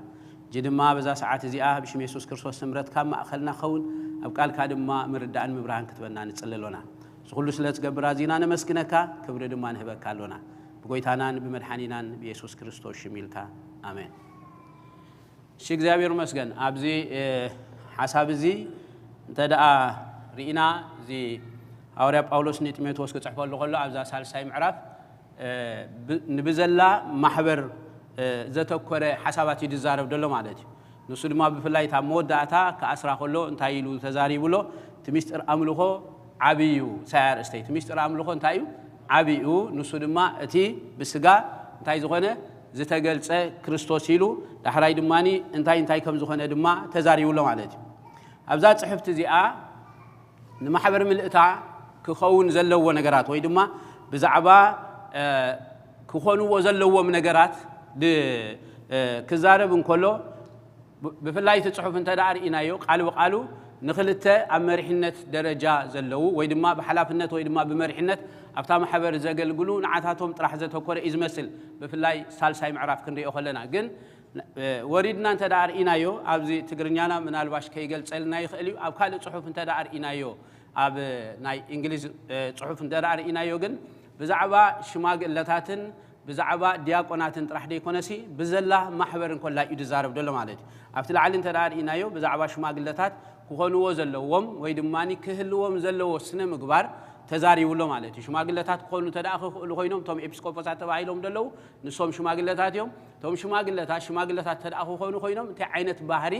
እጂ ድማ በዛ ሰዓት እዚኣ ብሽም የሱስ ክርስቶስ ስምረት ካብ ማእኸልና ክኸውን ኣብ ቃልካ ድማ ምርዳእን ምብራህን ክትበና ንጽሊ ኣሎና። እዚ ኩሉ ስለ ትገብር ኣዚና ነመስግነካ፣ ክብሪ ድማ ንህበካ ኣሎና። ብጎይታናን ብመድሓኒናን ብየሱስ ክርስቶስ ሽም ኢልካ ኣሜን። እሺ እግዚኣብሔር ይመስገን። ኣብዚ ሓሳብ እዚ እንተ ደኣ ርኢና እዚ ሃዋርያ ጳውሎስ ንጢሞቴዎስ ክጽሕፈሉ ከሎ ኣብዛ ሳልሳይ ምዕራፍ ንብዘላ ማሕበር ዘተኮረ ሓሳባት እዩ ዝዛረብ ዘሎ ማለት እዩ። ንሱ ድማ ብፍላይ እታ መወዳእታ ክኣስራ ከሎ እንታይ ኢሉ ተዛሪቡ ኣሎ? እቲ ሚስጥር ኣምልኾ ዓቢ እዩ። ሳይ ኣርእስተይ እቲ ሚስጥር ኣምልኾ እንታይ እዩ? ዓቢ እዩ። ንሱ ድማ እቲ ብስጋ እንታይ ዝኾነ ዝተገልጸ ክርስቶስ ኢሉ ዳሕራይ ድማ እንታይ እንታይ ከም ዝኾነ ድማ ተዛሪቡ ኣሎ ማለት እዩ። ኣብዛ ጽሕፍቲ እዚኣ ንማሕበር ምልእታ ክኸውን ዘለዎ ነገራት ወይ ድማ ብዛዕባ ክኾንዎ ዘለዎም ነገራት ክዛረብ እንከሎ ብፍላይ እቲ ፅሑፍ እንተ ደኣ ርኢናዮ ቃል ብቃሉ ንክልተ ኣብ መሪሕነት ደረጃ ዘለዉ ወይ ድማ ብሓላፍነት ወይ ድማ ብመሪሕነት ኣብታ ማሕበር ዘገልግሉ ንዓታቶም ጥራሕ ዘተኮረ እዩ ዝመስል። ብፍላይ ሳልሳይ ምዕራፍ ክንሪኦ ከለና ግን ወሪድና እንተ ደኣ ርኢናዮ ኣብዚ ትግርኛና ምናልባሽ ከይገልጸልና ይኽእል እዩ። ኣብ ካልእ ጽሑፍ እንተ ደኣ ርኢናዮ ኣብ ናይ እንግሊዝ ጽሑፍ እንተ ደኣ ርኢናዮ ግን ብዛዕባ ሽማግለታትን ብዛዕባ ዲያቆናትን ጥራሕ ደይኮነሲ ብዘላ ማሕበር እንኮላ እዩ ዝዛረብ ዘሎ ማለት እዩ። ኣብቲ ላዕሊ እንተ ደኣ ርኢናዮ ብዛዕባ ሽማግለታት ክኾንዎ ዘለዎም ወይ ድማ ክህልዎም ዘለዎ ስነ ምግባር ተዛሪቡ ኣሎ ማለት እዩ። ሽማግለታት ክኾኑ እንተ ደኣ ክኽእሉ ኮይኖም፣ እቶም ኤጲስቆጶሳት ተባሂሎም ዘለዉ፣ ንሶም ሽማግለታት እዮም። እቶም ሽማግለታት፣ ሽማግለታት እንተ ደኣ ክኾኑ ኮይኖም፣ እንታይ ዓይነት ባህሪ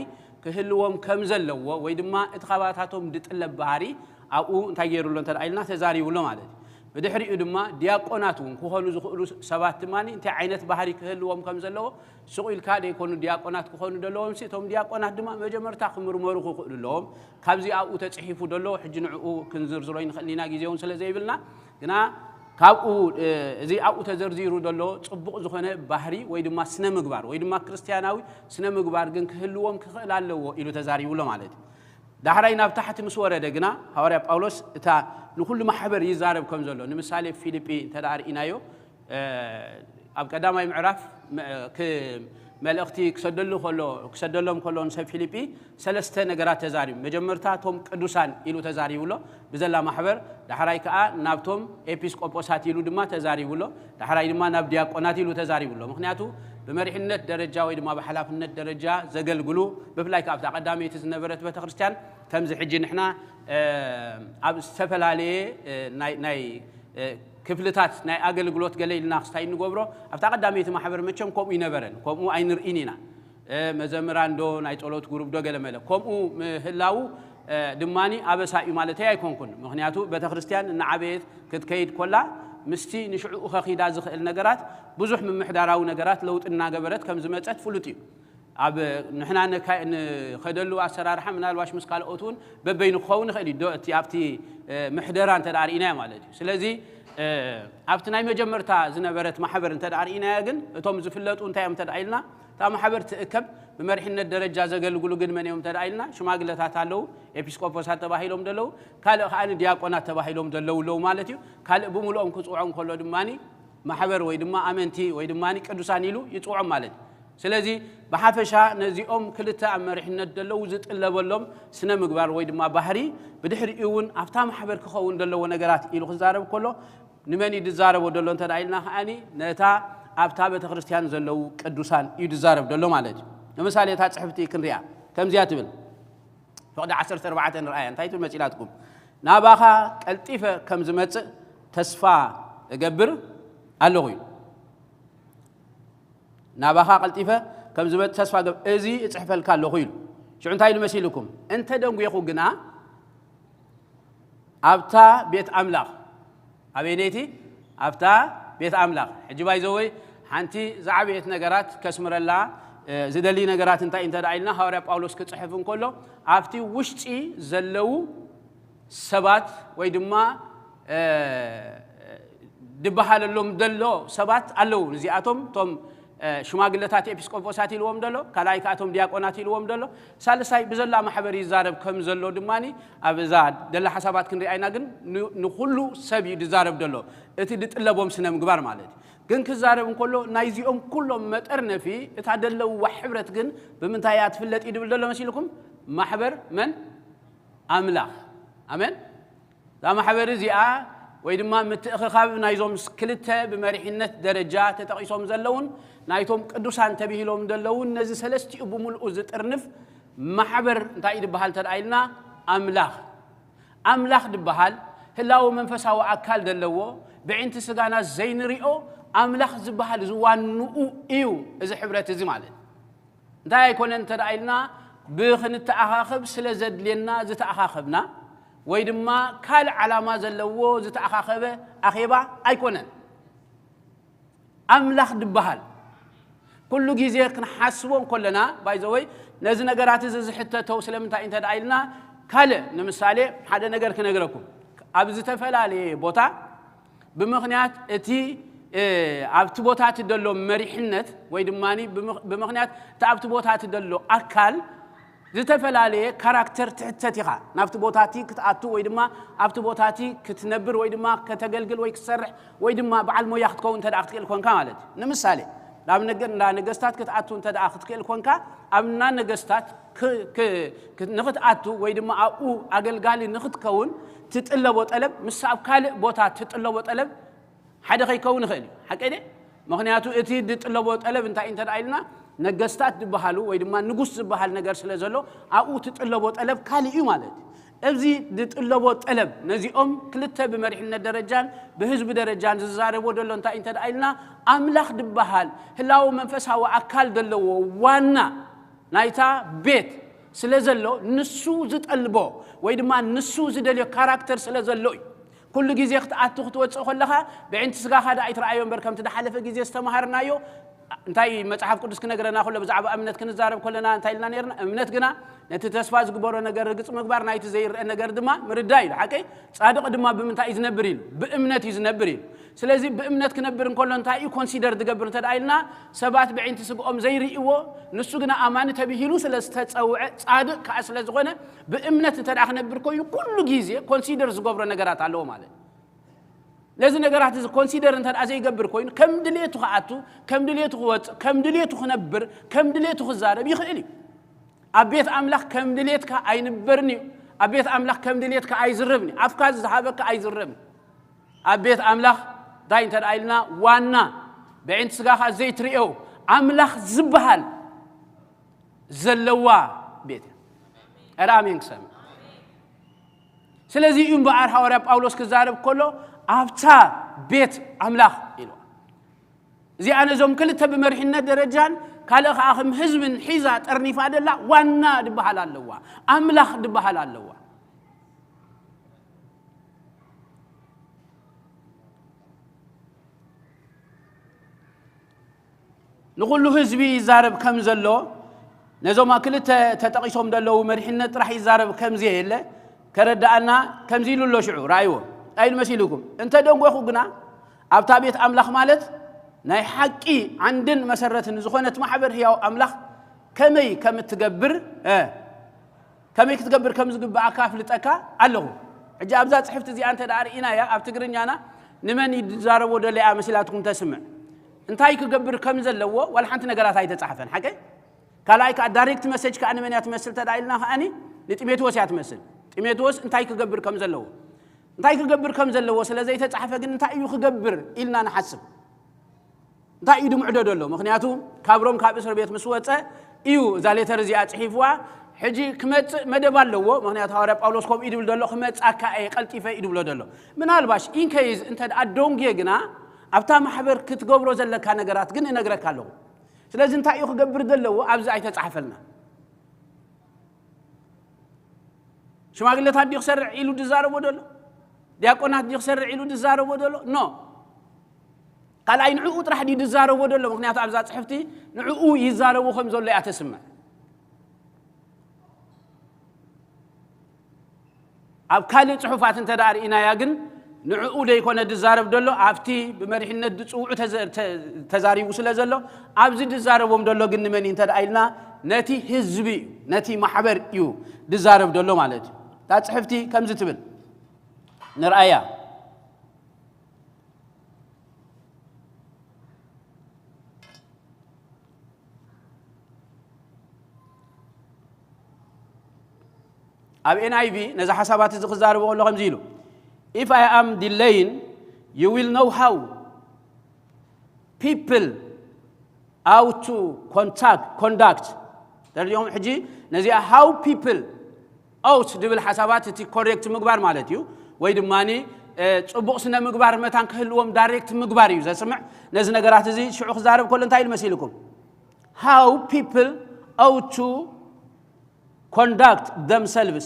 ክህልዎም ከም ዘለዎ፣ ወይ ድማ እቲ ካባታቶም ዝጥለብ ባህሪ ኣብኡ እንታይ ገይሩ ኣሎ እንተ ደኣ ኢልና፣ ተዛሪቡ ኣሎ ማለት እዩ። ብድሕሪኡ ድማ ዲያቆናት እውን ክኾኑ ዝኽእሉ ሰባት ድማ እንታይ ዓይነት ባህሪ ክህልዎም ከም ዘለዎ ስቕ ኢልካ ደይኮኑ ዲያቆናት ክኾኑ ዘለዎም ሲ፣ እቶም ዲያቆናት ድማ መጀመርታ ክምርመሩ ክኽእሉ ኣለዎም። ካብዚ ኣብኡ ተጽሒፉ ዘሎ ሕጂ ንዕኡ ክንዝርዝሮ ይንኽእል ኢና፣ ግዜ እውን ስለ ዘይብልና። ግና ካብኡ፣ እ፣ እዚ ኣብኡ ተዘርዚሩ ዘሎ ጽቡቕ ዝኾነ ባህሪ ወይ ድማ ስነ ምግባር ወይ ድማ ክርስትያናዊ ስነ ምግባር ግን ክህልዎም ክኽእል ኣለዎ ኢሉ ተዛሪቡ ኣሎ ማለት እዩ። ዳሕራይ ናብ ታሕቲ ምስ ወረደ ግና ሃዋርያ ጳውሎስ እታ ንኹሉ ማሕበር ይዛረብ ከም ዘሎ፣ ንምሳሌ ፊልጲ እንተ ደኣ ርኢናዮ፣ እ፣ ኣብ ቀዳማይ ምዕራፍ መ-፣ ክ-፣ መልእኽቲ ክሰደሉ ከሎ፣ ክሰደሎም ከሎ ንሰብ ፊልጲ ሰለስተ ነገራት ተዛሪቡ። መጀመርታ እቶም ቅዱሳን ኢሉ ተዛሪቡ ኣሎ፣ ብዘላ ማሕበር። ዳሕራይ ከኣ ናብቶም ኤጲስቆጶሳት ኢሉ ድማ ተዛሪቡ ኣሎ። ዳሕራይ ድማ ናብ ዲያቆናት ኢሉ ተዛሪቡ ኣሎ። ምኽንያቱ ብመሪሕነት ደረጃ ወይ ድማ ብሓላፍነት ደረጃ ዘገልግሉ፣ ብፍላይ ከኣ ኣብታ ቀዳመይቲ ዝነበረት ቤተክርስትያን ከምዚ ሕጂ ንሕና፣ እ፣ ኣብ ዝተፈላለየ፣ እ፣ ናይ፣ ናይ፣ እ፣ ክፍልታት ናይ ኣገልግሎት ገለ ኢልና ክስታይ እንገብሮ፣ ኣብታ ቀዳመይቲ ማሕበር መቸም ከምኡ ይነበረን፣ ከምኡ ኣይንርኢን ኢና። እ፣ መዘምራን ዶ፣ ናይ ጸሎት ጉሩብ ዶ፣ ገለ መለ። ከምኡ ምህላዉ፣ እ፣ ድማኒ ኣበሳ እዩ ማለተይ ኣይኮንኩን። ምኽንያቱ ቤተክርስትያን እናዓበየት ክትከይድ ኮላ፣ ምስቲ ንሽዕኡ ከኺዳ ዝኽእል ነገራት፣ ብዙሕ ምምሕዳራዊ ነገራት ለውጢ እናገበረት ከም ዝመጸት ፍሉጥ እዩ። ኣብ ንሕና ንካ-፣ ንኸደሉ ኣሰራርሓ ምናልባሽ ምስ ካልኦት እውን በበይኑ ክኸውን ይኽእል እዩ። ዶ-፣ እቲ ኣብቲ፣ እ፣ ምሕደራ እንተ ደኣ ርኢናዮ ማለት እዩ። ስለዚ፣ እ፣ ኣብቲ ናይ መጀመርታ ዝነበረት ማሕበር እንተ ደኣ ርኢናዮ ግን፣ እቶም ዝፍለጡ እንታይ እዮም እንተ ደኣ ኢልና፣ እታ ማሕበር ትእከብ፣ ብመሪሕነት ደረጃ ዘገልግሉ ግን መን እዮም እንተ ደኣ ኢልና፣ ሽማግለታት ኣለዉ፣ ኤጲስቆጶሳት ተባሂሎም ዘለዉ፣ ካልእ ከኣ ዲያቆናት ተባሂሎም ዘለዉ ኣለዉ ማለት እዩ። ካልእ ብምልኦም ክጽውዖም ከሎ ድማኒ ማሕበር ወይ ድማ ኣመንቲ ወይ ድማ ቅዱሳን ኢሉ ይጽውዖም ማለት እዩ። ስለዚ ብሓፈሻ ነዚኦም ክልተ ኣብ መሪሕነት ዘለዉ ዝጥለበሎም ስነ ምግባር ወይ ድማ ባህሪ፣ ብድሕሪኡ እውን ኣብታ ማሕበር ክኸውን ዘለዎ ነገራት ኢሉ ክዛረብ ከሎ፣ ንመን እዩ ዝዛረቦ ዘሎ እንተ ደኣ ኢልና ከኣኒ፣ ነታ ኣብታ ቤተ ክርስቲያን ዘለዉ ቅዱሳን እዩ ዝዛረብ ዘሎ ማለት እዩ። ንምሳሌ እታ ጽሕፍቲ ክንሪኣ ከምዚኣ ትብል። ፍቕዲ ዓሰርተ ኣርባዕተ ንርኣያ፣ እንታይ ትብል መጺላትኩም? ናባኻ ቀልጢፈ ከም ዝመጽእ ተስፋ እገብር ኣለኹ ኢሉ። ናባኻ ቀልጢፈ ከም ዝመጽእ ተስፋ እገብ-፣ እዚ እጽሕፈልካ ኣለኹ ኢሉ። ሽዑ እንታይ ኢሉ መሲልኩም? እንተ ደንጒኹ ግና ኣብታ ቤት ኣምላኽ፣ ኣበየነይቲ? ኣብታ ቤት ኣምላኽ። ሕጂ ባይዘወይ ሓንቲ ዝዓበየት ነገራት ከስምረላ፣ እ፣ ዝደሊ ነገራት እንታይ እንተ ደኣ ኢልና፣ ሃዋርያ ጳውሎስ ክጽሕፍ እንከሎ፣ ኣብቲ ውሽጢ ዘለዉ ሰባት ወይ ድማ፣ እ፣ ድበሃለሎም ዘሎ ሰባት ኣለዉ። እዚኣቶም እቶም፣ እ፣ ሽማግለታት ኤጲስቆጶሳት ኢልዎም ዘሎ፣ ካልኣይ ከኣ እቶም ዲያቆናት ኢልዎም ዘሎ፣ ሳልሳይ ብዘላ ማሕበር ይዛረብ ከም ዘሎ ድማኒ ኣብ እዛ ደላ ሓሳባት ክንሪኣ ኢና። ግን ን-፣ ንኹሉ ሰብ እዩ ዝዛረብ ዘሎ፣ እቲ ዝጥለቦም ስነ ምግባር ማለት እዩ። ግን ክዛረብ እንከሎ ናይዚኦም ኩሎም መጠርነፊ እታ ዘለውዋ ሕብረት ግን ብምንታይ እያ ትፍለጥ እዩ ድብል ዘሎ መሲልኩም? ማሕበር መን? ኣምላኽ። ኣሜን። እዛ ማሕበር እዚኣ ወይ ድማ ምትእኽኻብ ናይዞም ክልተ ብመሪሕነት ደረጃ ተጠቒሶም ዘለውን ናይቶም ቅዱሳን ተብሂሎም ዘለውን ነዚ ሰለስቲኡ ብምልኡ ዝጥርንፍ ማሕበር እንታይ እዩ ዝበሃል እንተ ደኣ ኢልና፣ ኣምላኽ። ኣምላኽ ዝበሃል ህላወ መንፈሳዊ ኣካል ዘለዎ ብዒንቲ ስጋና ዘይንሪኦ ኣምላኽ ዝበሃል ዝዋንኡ እዩ እዚ ሕብረት እዚ ማለት። እንታይ ኣይኮነን እንተ ደኣ ኢልና፣ ብኽንተኣኻኸብ ስለ ዘድልየና ዝተኣኻኸብና ወይ ድማ ካልእ ዓላማ ዘለዎ ዝተኣኻኸበ ኣኼባ ኣይኮነን። ኣምላኽ ዝበሃል ኩሉ ግዜ ክንሓስቦ እንከለና፣ ባይዘወይ ነዚ ነገራት እዚ ዝሕተተው ስለምንታይ እንተ ደኣ ኢልና፣ ካልእ ንምሳሌ ሓደ ነገር ክነግረኩም። ኣብ ዝተፈላለየ ቦታ ብምኽንያት እቲ፣ እ፣ ኣብቲ ቦታ እቲ ዘሎ መሪሕነት ወይ ድማ ብምኽ-፣ ብምኽንያት እቲ ኣብቲ ቦታ እቲ ዘሎ ኣካል ዝተፈላለየ ካራክተር ትሕተት ኢኻ። ናብቲ ቦታ እቲ ክትኣቱ ወይ ድማ ኣብቲ ቦታ እቲ ክትነብር ወይ ድማ ከተገልግል ወይ ክትሰርሕ ወይ ድማ በዓል ሞያ ክትከውን እንተ ደኣ ክትክእል ኮንካ ማለት እዩ። ንምሳሌ፣ ናብ ነገ-፣ እንዳ ነገስታት ክትኣቱ እንተ ደኣ ክትክእል ኮንካ፣ ኣብ እንዳ ነገስታት ክ-፣ ክ-፣ ክ-፣ ንኽትኣቱ ወይ ድማ ኣብኡ ኣገልጋሊ ንኽትከውን ትጥለቦ ጠለብ፣ ምስ ኣብ ካልእ ቦታ ትጥለቦ ጠለብ ሓደ ከይከውን ይኽእል እዩ። ሓቀይ ድየ? ምኽንያቱ እቲ ዝጥለቦ ጠለብ እንታይ እንተ ደኣ ኢልና፣ ነገስታት ዝበሃሉ ወይ ድማ ንጉስ ዝበሃል ነገር ስለ ዘሎ፣ ኣብኡ ትጥለቦ ጠለብ ካልእ እዩ ማለት እዩ። እዚ ዝጥለቦ ጠለብ ነዚኦም ክልተ ብመሪሕነት ደረጃን ብህዝቢ ደረጃን ዝዛረቦ ዘሎ እንታይ እንተ ደኣ ኢልና፣ ኣምላኽ ድበሃል ህላው መንፈሳዊ ኣካል ዘለዎ ዋና ናይታ ቤት ስለ ዘሎ፣ ንሱ ዝጠልቦ ወይ ድማ ንሱ ዝደልዮ ካራክተር ስለ ዘሎ እዩ። ኩሉ ግዜ ክትኣቱ ክትወፅእ ከለኻ ብዕንቲ ስጋኻ ደኣ ኣይትረኣዮ እምበር፣ ከምቲ ዝሓለፈ ግዜ ዝተምሃርናዮ እንታይ መጽሓፍ ቅዱስ ክነግረና ከሎ ብዛዕባ እምነት ክንዛረብ ከለና እንታይ ኢልና ነርና? እምነት ግና ነቲ ተስፋ ዝግበሮ ነገር ርግጽ ምግባር፣ ናይቲ ዘይረአ ነገር ድማ ምርዳእ ኢሉ። ሓቀይ? ጻድቕ ድማ ብምንታይ እዩ ዝነብር ኢሉ? ብእምነት እዩ ዝነብር ኢሉ። ስለዚ ብእምነት ክነብር እንከሎ እንታይ እዩ ኮንሲደር ዝገብር እንተ ደኣ ኢልና፣ ሰባት ብዕንቲ ስግኦም ዘይርእይዎ፣ ንሱ ግና ኣማኒ ተብሂሉ ስለ ዝተጸውዐ፣ ጻድቕ ከኣ ስለ ዝኾነ፣ ብእምነት እንተ ደኣ ክነብር ኮይኑ ኩሉ ግዜ ኮንሲደር ዝገብሮ ነገራት ኣለዎ ማለት እዩ። ነዚ ነገራት እዚ ኮንሲደር እንተ ደኣ ዘይገብር ኮይኑ፣ ከም ድሌቱ ክኣቱ፣ ከም ድሌቱ ክወጽእ፣ ከም ድሌቱ ክነብር፣ ከም ድሌቱ ክዛረብ ይኽእል እዩ። ኣብ ቤት ኣምላኽ ከም ድሌትካ ኣይንበርን እዩ። ኣብ ቤት ኣምላኽ ከም ድሌትካ ኣይዝረብን እዩ። ኣፍካ ዝሃበካ ኣይዝረብን። ኣብ ቤት ኣምላኽ እንታይ እንተ ደኣ ኢልና፣ ዋና ብዕንቲ ስጋኻ ዘይትርእዮ ኣምላኽ ዝበሃል ዘለዋ ቤት እያ። ኧረ ኣሜን ክሰምዕ። ስለዚ እዩ እምበኣር ሃዋርያ ጳውሎስ ክዛረብ ከሎ፣ ኣብታ ቤት ኣምላኽ ኢሉ። እዚኣ ነዞም ክልተ ብመሪሕነት ደረጃን ካልእ ከኣ ከም ህዝብን ሒዛ ጠርኒፋ ደላ ዋና ድበሃል ኣለዋ፣ ኣምላኽ ድበሃል ኣለዋ። ንኹሉ ህዝቢ ይዛረብ ከም ዘሎ፣ ነዞም ክልተ ተጠቒሶም ዘለዉ መሪሕነት ጥራሕ ይዛረብ ከም ዘየለ ከረድኣና ከምዚ ኢሉ ኣሎ። ሽዑ ረኣይዎ። እንታይ ኢሉ መሲልኩም? እንተ ደንጎኹ ግና፣ ኣብታ ቤት ኣምላኽ፣ ማለት ናይ ሓቂ ዓንድን መሰረትን ዝኾነት ማሕበር ህያው ኣምላኽ ከመይ ከም እትገብር፣ እ፣ ከመይ ክትገብር ከም ዝግብኣካ ኣፍልጠካ ኣለኹ። ሕጂ ኣብዛ ጽሕፍቲ እዚኣ እንተ ደኣ ርኢናያ፣ ኣብ ትግርኛና ንመን ይዛረቦ ደሎ እያ መሲላትኩም ተስምዕ? እንታይ ክገብር ከም ዘለዎ ዋላ ሓንቲ ነገራት ኣይተጻሕፈን። ሓቀይ? ካልኣይ ከኣ ዳይሬክት መሴጅ ከኣ ንመን እያ ትመስል እንተ ደኣ ኢልና ከኣኒ ንጢሞቴዎስ እያ ትመስል። ጢሞቴዎስ እንታይ ክገብር ከም ዘለዎ፣ እንታይ ክገብር ከም ዘለዎ ስለ ዘይተጻሕፈ ግን እንታይ እዩ ክገብር ኢልና ንሓስብ። እንታይ እዩ ድምዕዶ ዘሎ? ምኽንያቱ ካብ ሮም ካብ እስር ቤት ምስ ወጸ እዩ እዛ ሌተር እዚኣ ጽሒፍዋ። ሕጂ ክመጽእ መደብ ኣለዎ። ምኽንያቱ ሃዋርያ ጳውሎስ ከምኡ እዩ ድብል ዘሎ፣ ክመጻካ እየ ቀልጢፈ እዩ ድብሎ ዘሎ። ምናልባሽ ኢንኬይዝ እንተ ደኣ ዶንጌ ግና ኣብታ ማሕበር ክትገብሮ ዘለካ ነገራት ግን እነግረካ ኣለኹ። ስለዚ እንታይ እዩ ክገብር ዘለዎ? ኣብዚ ኣይተጻሕፈልና። ሽማግለታት ድዩ ክሰርዕ ኢሉ ድዛረቦ ደሎ? ዲያቆናት ድዩ ክሰርዕ ኢሉ ድዛረቦ ደሎ? ኖ። ካልኣይ ንዕኡ ጥራሕ ድዩ ድዛረቦ ደሎ? ምኽንያቱ ኣብዛ ጽሕፍቲ ንዕኡ ይዛረቡ ከም ዘሎ እያ ተስምዕ። ኣብ ካልእ ጽሑፋት እንተ ደኣ ርኢናያ ግን ንዕኡ ደይኮነ ድዛረብ ደሎ፣ ኣብቲ ብመሪሕነት ድጽውዑ ተዘ-፣ ተ-፣ ተዛሪቡ ስለ ዘሎ፣ ኣብዚ ድዛረቦም ደሎ ግን ንመን እዩ እንተ ደኣ ኢልና፣ ነቲ ህዝቢ እዩ፣ ነቲ ማሕበር እዩ ድዛረብ ደሎ ማለት እዩ። እታ ጽሕፍቲ ከምዚ ትብል ንርኣያ። ኣብ ኤን ኣይ ቪ ነዚ ሓሳባት እዚ ክዛረቦ ከሎ ከምዚ ኢሉ፣ "If I am delaying, you will know how people ought to contact, conduct." ተረዲኦም? ሕጂ ነዚኣ how people ought ድብል ሓሳባት እቲ ኮሬክት ምግባር ማለት እዩ፣ ወይ ድማ ጽቡቕ ስነ ምግባር መታን ክህልዎም ዳይሬክት ምግባር እዩ ዘስምዕ። ነዚ ነገራት እዚ ሽዑ ክዛረብ ከሎ እንታይ ኢሉ መሲልኩም? How people ought to conduct themselves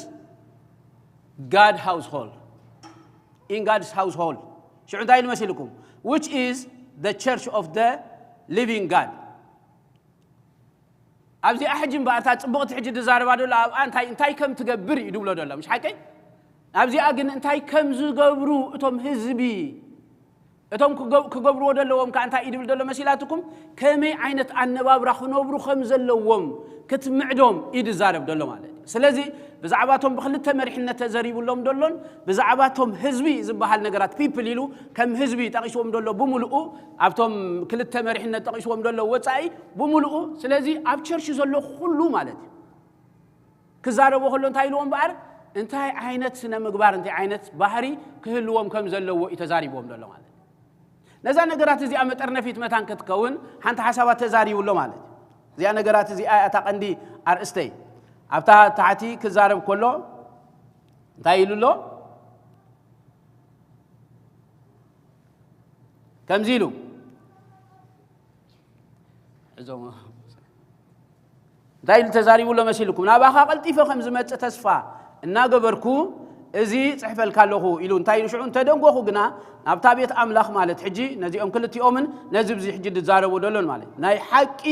God household, in God's household። ሽዑ እንታይ ኢሉ መሲልኩም? Which is the church of the living God። ኣብዚኣ ሕጂ እምበኣር እታ ጽቡቕቲ ሕጂ ዝዛረባ ዘሎ ኣብኣ እንታይ፣ እንታይ ከም ትገብር እዩ ድብሎ ዘሎ፣ ምሽ ሓቀይ? ኣብዚኣ ግን እንታይ ከም ዝገብሩ እቶም ህዝቢ፣ እቶም ክገብ-፣ ክገብርዎ ዘለዎም ከኣ እንታይ እዩ ድብል ዘሎ መሲላትኩም? ከመይ ዓይነት ኣነባብራ ክነብሩ ከም ዘለዎም ክትምዕዶም እዩ ዝዛረብ ዘሎ ማለት እዩ። ስለዚ ብዛዕባ እቶም ብክልተ መሪሕነት ተዘሪቡሎም ዘሎን ብዛዕባ እቶም ህዝቢ ዝበሃል ነገራት፣ ፒፕል ኢሉ ከም ህዝቢ ጠቒስዎም ዘሎ ብምልኡ፣ ኣብቶም ክልተ መሪሕነት ጠቒስዎም ዘሎ ወጻኢ ብምልኡ፣ ስለዚ ኣብ ቸርች ዘሎ ኩሉ ማለት እዩ። ክዛረቦ ከሎ እንታይ ኢልዎ እምበኣር፣ እንታይ ዓይነት ስነ ምግባር፣ እንታይ ዓይነት ባህሪ ክህልዎም ከም ዘለዎ እዩ ተዛሪብዎም ዘሎ ማለት እዩ። ነዛ ነገራት እዚኣ መጠርነፊት መታን ክትከውን ሓንቲ ሓሳባት ተዛሪቡ ኣሎ ማለት እዩ። እዚኣ ነገራት እዚኣ እያ እታ ቀንዲ ኣርእስተይ። ኣብታ ታሕቲ ክዛረብ ከሎ እንታይ ኢሉ ኣሎ? ከምዚ ኢሉ እዞም እንታይ ኢሉ ተዛሪቡ ኣሎ መሲልኩም? ናባኻ ቀልጢፈ ከም ዝመጽእ ተስፋ እናገበርኩ እዚ ጽሕፈልካ ኣለኹ ኢሉ እንታይ ኢሉ? ሽዑ እንተደንጎኹ ግና ናብታ ቤት ኣምላኽ፣ ማለት ሕጂ ነዚኦም ክልቲኦምን ነዚ ብዚ ሕጂ ዝዛረቦ ዘሎን፣ ማለት ናይ ሓቂ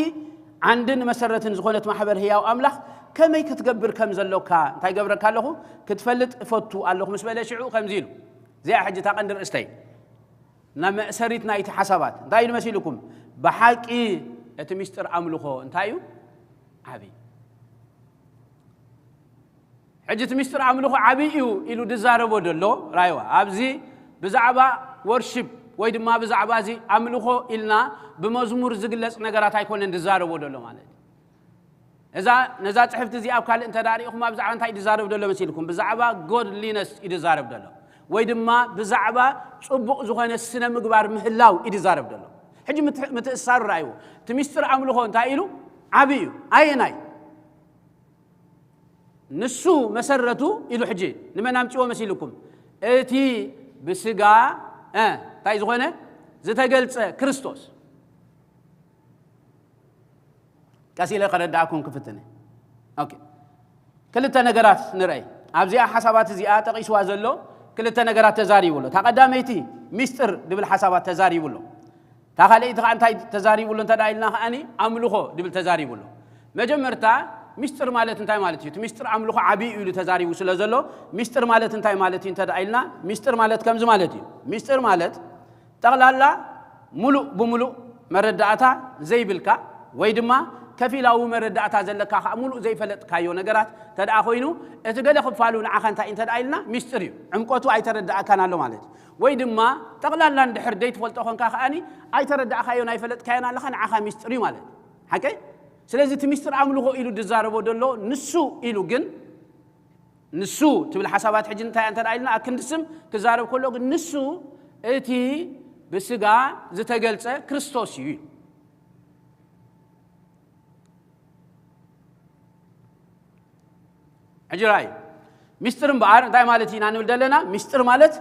ዓንድን መሰረትን ዝኾነት ማሕበር ህያው ኣምላኽ ከመይ ክትገብር ከም ዘሎካ እንታይ ገብረካ ኣለኹ? ክትፈልጥ እፈቱ ኣለኹ ምስ በለ ሽዑ ከምዚ ኢሉ። እዚኣ ሕጂ እታ ቀንዲ ርእስተይ። ናብ መእሰሪት ናይቲ ሓሳባት እንታይ ኢሉ መሲልኩም? ብሓቂ እቲ ምስጢር ኣምልኾ እንታይ እዩ? ዓብዪ። ሕጂ እቲ ምስጢር ኣምልኾ ዓብዪ እዩ ኢሉ ዝዛረቦ ዘሎ ራይዋ። ኣብዚ ብዛዕባ ወርሺፕ ወይ ድማ ብዛዕባ እዚ ኣምልኾ ኢልና ብመዝሙር ዝግለጽ ነገራት ኣይኮነን ዝዛረቦ ዘሎ ማለት እዩ። እዛ፣ ነዛ ጽሕፍቲ እዚኣ ኣብ ካልእ እንተ ደኣ ርኢኹማ ብዛዕባ እንታይ እዩ ዝዛረብ ዘሎ መሲልኩም? ብዛዕባ ጎድሊነስ እዩ ዝዛረብ ዘሎ። ወይ ድማ ብዛዕባ ጽቡቕ ዝኾነ ስነ ምግባር ምህላው እዩ ዝዛረብ ዘሎ። ሕጂ ምት-፣ ምትእስሳሩ ረኣይዎ። እቲ ምስጢር ኣምልኾ እንታይ ኢሉ? ዓብዪ እዩ። ኣየናይ? ንሱ መሰረቱ ኢሉ ሕጂ ንመን ኣምጺዎ መሲልኩም? እቲ ብስጋ፣ እ፣ እንታይ ዝኾነ? ዝተገልጸ ክርስቶስ። ቀስ ኢለ ከረዳእኩም ክፍትን እየ። ኦኬ። ክልተ ነገራት ንርአይ። ኣብዚኣ ሓሳባት እዚኣ ጠቒስዋ ዘሎ ክልተ ነገራት ተዛሪቡ ኣሎ። እታ ቀዳመይቲ ምስጢር ድብል ሓሳባት ተዛሪቡ ኣሎ። እታ ካልኣይቲ ከኣ እንታይ ተዛሪቡ ኣሎ እንተ ደኣ ኢልና ከኣኒ ኣምልኾ ድብል ተዛሪቡ ኣሎ። መጀመርታ ምስጢር ማለት እንታይ ማለት እዩ? እቲ ምስጢር ኣምልኾ ዓብዪ እዩ ኢሉ ተዛሪቡ ስለ ዘሎ ምስጢር ማለት እንታይ ማለት እዩ እንተ ደኣ ኢልና ምስጢር ማለት ከምዚ ማለት እዩ። ምስጢር ማለት ጠቕላላ ሙሉእ ብሙሉእ መረዳእታ ዘይብልካ ወይ ድማ ከፊላዊ መረዳእታ ዘለካ ከኣ ሙሉእ ዘይፈለጥካዮ ነገራት እንተ ደኣ ኮይኑ እቲ ገለ ክፋሉ ንዓኻ እንታይ እዩ እንተ ደኣ ኢልና ምስጢር እዩ። ዕምቆቱ ኣይተረዳእካን ኣሎ ማለት እዩ። ወይ ድማ ጠቕላላ እንድሕር ዘይትፈልጦ ኮንካ ከኣኒ ኣይተረዳእካዮን ኣይፈለጥካዮን ኣለኻ ንዓኻ ምስጢር እዩ ማለት እዩ። ሓቀይ? ስለዚ እቲ ምስጢር ኣምልኾ ኢሉ ዝዛረቦ ዘሎ ንሱ ኢሉ ግን ንሱ ትብል ሓሳባት ሕጂ እንታይ እንተ ደኣ ኢልና ኣክንዲ ስም ክዛረብ ከሎ ግን ንሱ እቲ ብስጋ ዝተገልጸ ክርስቶስ እዩ። ሕጂ ራእይ ምስጢር እምበኣር እንታይ ማለት ኢና ንብል ዘለና? ምስጢር ማለት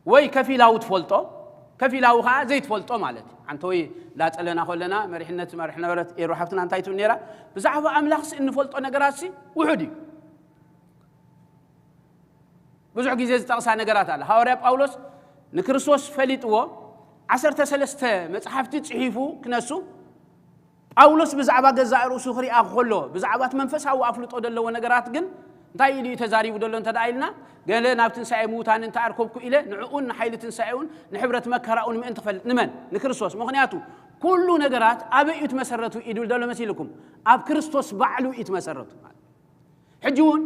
ወይ ከፊላዊ ትፈልጦ፣ ከፊላዊ ከኣ ዘይትፈልጦ ማለት እዩ። ሓንቲ ወይ እንዳጸለና ከለና መሪሕነት መርሕ ነበረት ኤሮ ሓፍትና እንታይ ትብል ነይራ? ብዛዕባ ኣምላኽሲ እንፈልጦ ነገራትሲ ውሑድ እዩ። ብዙሕ ግዜ ዝጠቕሳ ነገራት ኣለ። ሃዋርያ ጳውሎስ ንክርስቶስ ፈሊጥዎ ዓሰርተ ሰለስተ መጽሓፍቲ ጽሒፉ ክነሱ ጳውሎስ ብዛዕባ ገዛእ ርእሱ ክሪኣ ከሎ ብዛዕባ እቲ መንፈሳዊ ኣፍልጦ ዘለዎ ነገራት ግን እንታይ ኢሉ እዩ ተዛሪቡ ዘሎ እንተ ደኣ ኢልና፣ ገለ ናብ ትንሳኤ ምዉታን እንተ ኣርከብኩ ኢለ ንዕኡን ንሓይሊ ትንሳኤውን ንሕብረት መከራኡን ምእንቲ ክፈልጥ ንመን? ንክርስቶስ። ምኽንያቱ ኩሉ ነገራት ኣበይ እዩ ትመሰረቱ ኢሉ ዘሎ መሲልኩም? ኣብ ክርስቶስ ባዕሉ እዩ ትመሰረቱ። ሕጂ እውን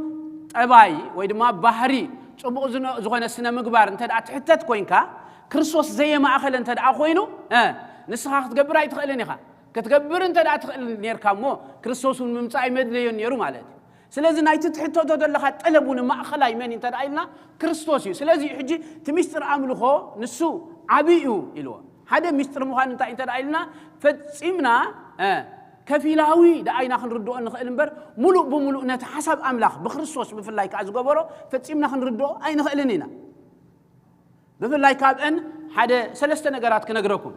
ጠባይ ወይ ድማ ባህሪ ጽቡቕ ዝነ-፣ ዝኾነ ስነ ምግባር እንተ ደኣ ትሕተት ኮይንካ ክርስቶስ ዘየማእኸለ እንተ ደኣ ኮይኑ እ፣ ንስኻ ክትገብር ኣይትኽእልን ኢኻ። ክትገብር እንተ ደኣ ትኽእል ኔርካ እሞ ክርስቶስ እውን ምምጻእ ኣይመድለዮን ነይሩ ማለት እዩ። ስለዚ ናይቲ ትሕተቶ ዘለኻ ጠለብ እውን ማእኸላይ መን እዩ እንተ ደኣ ኢልና ክርስቶስ እዩ። ስለዚ እዩ ሕጂ እቲ ምስጢር ኣምልኾ ንሱ ዓብዪ እዩ ኢልዎ። ሓደ ምስጢር ምዃን እንታይ እንተ ደኣ ኢልና ፈጺምና እ፣ ከፊላዊ ደኣ ኢና ክንርድኦ እንኽእል እምበር ሙሉእ ብሙሉእ ነቲ ሓሳብ ኣምላኽ ብክርስቶስ ብፍላይ ከኣ ዝገበሮ ፈጺምና ክንርድኦ ኣይንኽእልን ኢና። ብፍላይ ካብአን ሓደ ሰለስተ ነገራት ክነግረኩም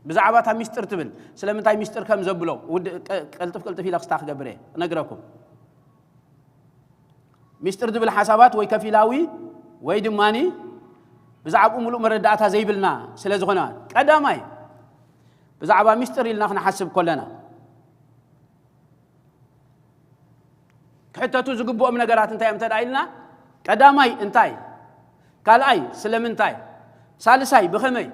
ብዛዕባ እታ ምስጢር ትብል ስለምንታይ ምስጢር ከም ዘብሎ ውድ-፣ ቀ-፣ ቅልጥፍ ቅልጥፍ ኢለ ክስታ ክገብር እየ ክነግረኩም። ምስጢር ዝብል ሓሳባት ወይ ከፊላዊ ወይ ድማኒ ብዛዕባኡ ሙሉእ መረዳእታ ዘይብልና ስለ ዝኾነ ቀዳማይ ብዛዕባ ምስጢር ኢልና ክንሓስብ ከለና ክሕተቱ ዝግብኦም ነገራት እንታይ እዮም እንተ ደኣ ኢልና ቀዳማይ እንታይ ካልኣይ ስለምንታይ ሳልሳይ ብኸመይ